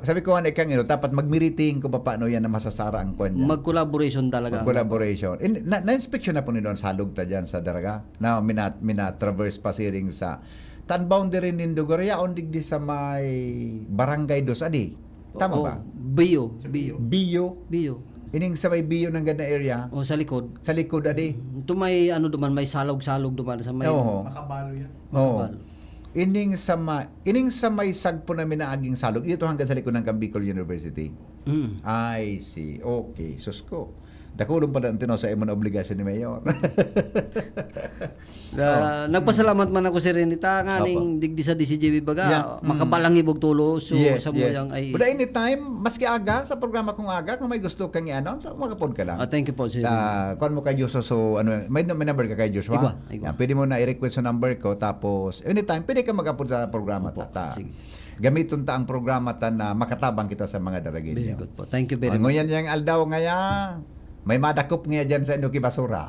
sabi ko nga na ikang ino, dapat magmiriting kung paano yan na masasara ang kwan niya. Mag-collaboration talaga. Mag-collaboration. In, na, na-inspeksyon na po nila ang salog ta dyan sa Daraga? Na mina-, mina-traverse pasiring sa tan boundary nin lugar yaon digdi sa may Barangay Dos, adi. Tama Oo, ba? Bio, Bio. Bio. Bio. Ining sa may Bio nanggad na area? O, sa likod. Sa likod, adi? Mm, ito may ano duman, may salog-salog duman sa may Oo. Makabalo yan. Oo. Makabalo. Ining sa ma-, ining sa may sagpo na minaaging salog, ito hanggang sa likod ng Bicol University? Mm. I see. Okay. Sus ko. Dakulon pala ang tinaw sa imo na obligasyon ni Mayor. Na, Oh. nagpasalamat man ako, Sir Renita, nga Opo. ning digdi sa D C G B baga, Yeah. Mm. makabalangibog tulo, so, Yes, sa yes. muyang ay But anytime, maski aga, sa programa kong aga, kung may gusto kang i-announce, so, mag-upload ka lang. Ah, thank you po, Sir. Ah, kuwan mo kay Joshua, so, ano, may, may number ka kay Joshua? Igwa, igwa. Yan, pwede mo na i-request yung number ko, tapos anytime, pwede ka mag-upload sa programa, Opo, tata. sige. Gamiton ta ang programa ta na makatabang kita sa mga Daragueño. Very good po. Thank you very Ah, much. Ngunyan yang aldaw ngaya, may madakop nga dyan sa Indo ki basura.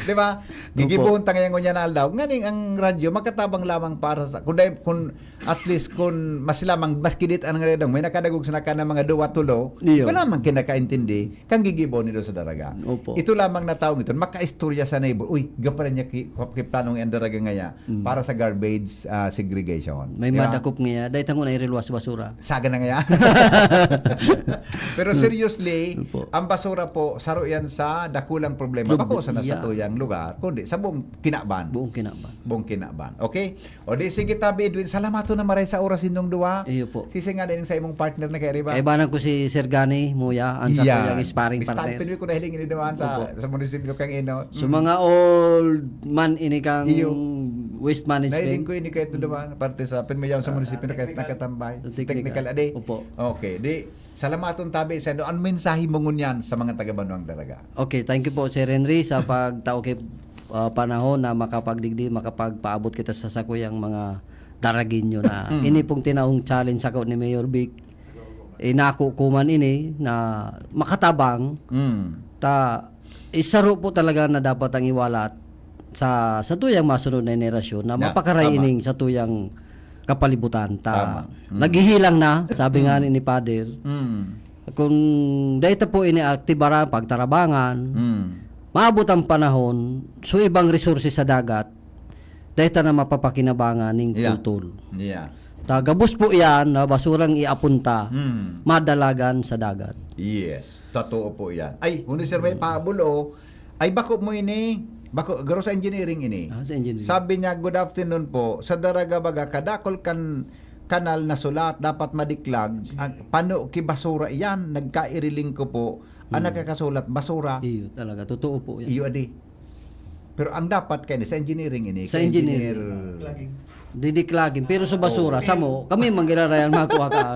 Di ba? Opo. Gigibohon ta ngayon ngunyan na aldaw. Nganing ang radyo, makatabang lamang para sa, kung dahil, kung at least, kung mas lamang, mas kidit ang radyo, may nakadagog sa naka ng mga duwa, tulo, Iyo. wala mang kinakaintindi, kang gigibohon nito sa Daraga. Opo. Ito lamang na taong ito, makaistorya sa neighbor, "Uy, gapara niya ki-, ki-, planong ang Daraga ngaya." Mm. para sa garbage, ah, segregation. May Di ba? madakop nga, dahil tango na iriluwas basura. Saga na nga yan. Pero Hmm. seriously, Opo. ang basura po, saro yan sa dakulang problema. Prob-, Bako sa nasa yeah. tuyang lugar, kundi sa buong Kinaban. Buong Kinaban. Buong Kinaban. Okay? O di, sige, Tabi Edwin, salamaton na maray sa oras inyong duwa. Iyo po. Sisi nga din sa imong partner na kay Riva. Kaibanan ko si Sir Gani Muya, ang sa Yeah. tuyang sparring Basta partner. Pinoy ko nahiling ini dumaan sa, Opo. sa munisipyo kang Ino. So, Mm. mga old man ini kang Iyo. waste management. Nahiling ko ini kay ito Mm. dumaan, parte sa pinmayaw sa Ah, munisipyo na kay technical. nakatambay. Sa Technical. technical, ade. Opo. Okay, di, salamaton Tabi sa ano, ang mensahe mo ngunyan sa mga taga Banwang Daraga? Okay, thank you po, Sir Henry, sa pagtao kay, ah, panahon na makapagdigdi, makapagpaabot kita sa sakuyang mga Daragueño na Mm. ini pong tinahong challenge ako ni Mayor Vic. Inako ko man ini na makatabang, Mm. ta isaro po talaga na dapat ang iwalat sa, sa tuyang masunod na henerasyon na Na, mapakaray tama. ining sa tuyang kapalibutan ta. Tama. Mm. Naghihilang na, sabi nga Mm. ni, ni Father. Mm. Kung dahil ta po ini aktibaran, pagtarabangan, Mm. maabot ang panahon, so ibang resources sa dagat, dahil ta na mapapakinabangan ning Yeah. kultur. Yeah. Ta gabos po iyan na basurang iapunta, Mm. madalagan sa dagat. Yes, totoo po yan. Ay, huni sir, may Mm. pahabol, oh. Ay, bako mo ini. Bako, garo sa engineering ini. Ah, sa engineering. Sabi niya, "Good afternoon po. Sa Daraga baga, kadakol kan kanal na sulat, dapat madiklag. Ang pano ki basura iyan, nagkairiling ko po. Ang Mm. nakakasulat, basura." Iyo, talaga. Totoo po yan. Iyo, adi. Pero ang dapat kayo, sa engineering ini, Sa kay engineering. engineer. Declogging. Didiklagin. Pero sa basura, Oo. samo, kami manggirarayan makuha ka.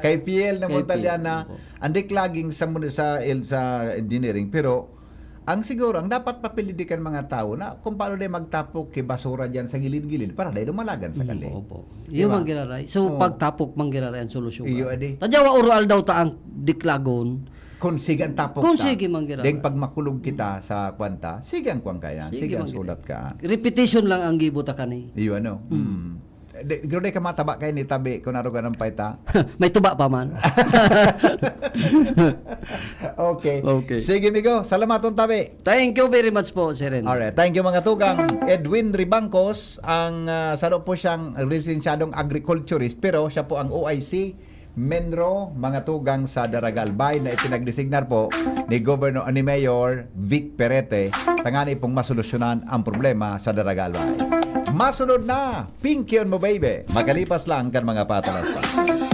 Kay Fiel na Kay Fiel, Montaliana, opo. ang declogging sa muni-, sa el-, sa engineering, pero Ang siguro, ang dapat papilidikan mga tao na kung paano din magtapok ki basura diyan sa gilid-gilid para dai lumalagan sa Mm, kali. opo. Di Yung ba? manggiraray. So, Oo. pagtapok manggiraray ang solusyon. Iyo, adi. Tadyawa oro aldaw ta ang diklagon. Kung sige ang tapok Kung ta, sige manggiraray. deng pag makulog kita sa kwanta, sige ang kwang kayan, sige, ang manggiraray. sulat ka. Repetition lang ang gibo ta kani. Iyo, ano? Mm. De, pero di ka mataba kayo ni tabi kung narugan ang paita. May tuba pa man. Okay. Okay. Sige, migo. Salamaton tabi. Thank you very much po, Sir Ren. Alright. Thank you, mga tugang. Edwin Ribangcos, ang ah, saro po siyang lisensyadong agriculturist, pero siya po ang O I C, Menro, mga tugang sa Daragalbay na ipinagdesignar po ni Governor, ni Mayor Vic Perete, tangani pong masolusyonan ang problema sa Daragalbay. Masunod na, Pinky on Mo Baby, makalipas lang kan mga patalastas.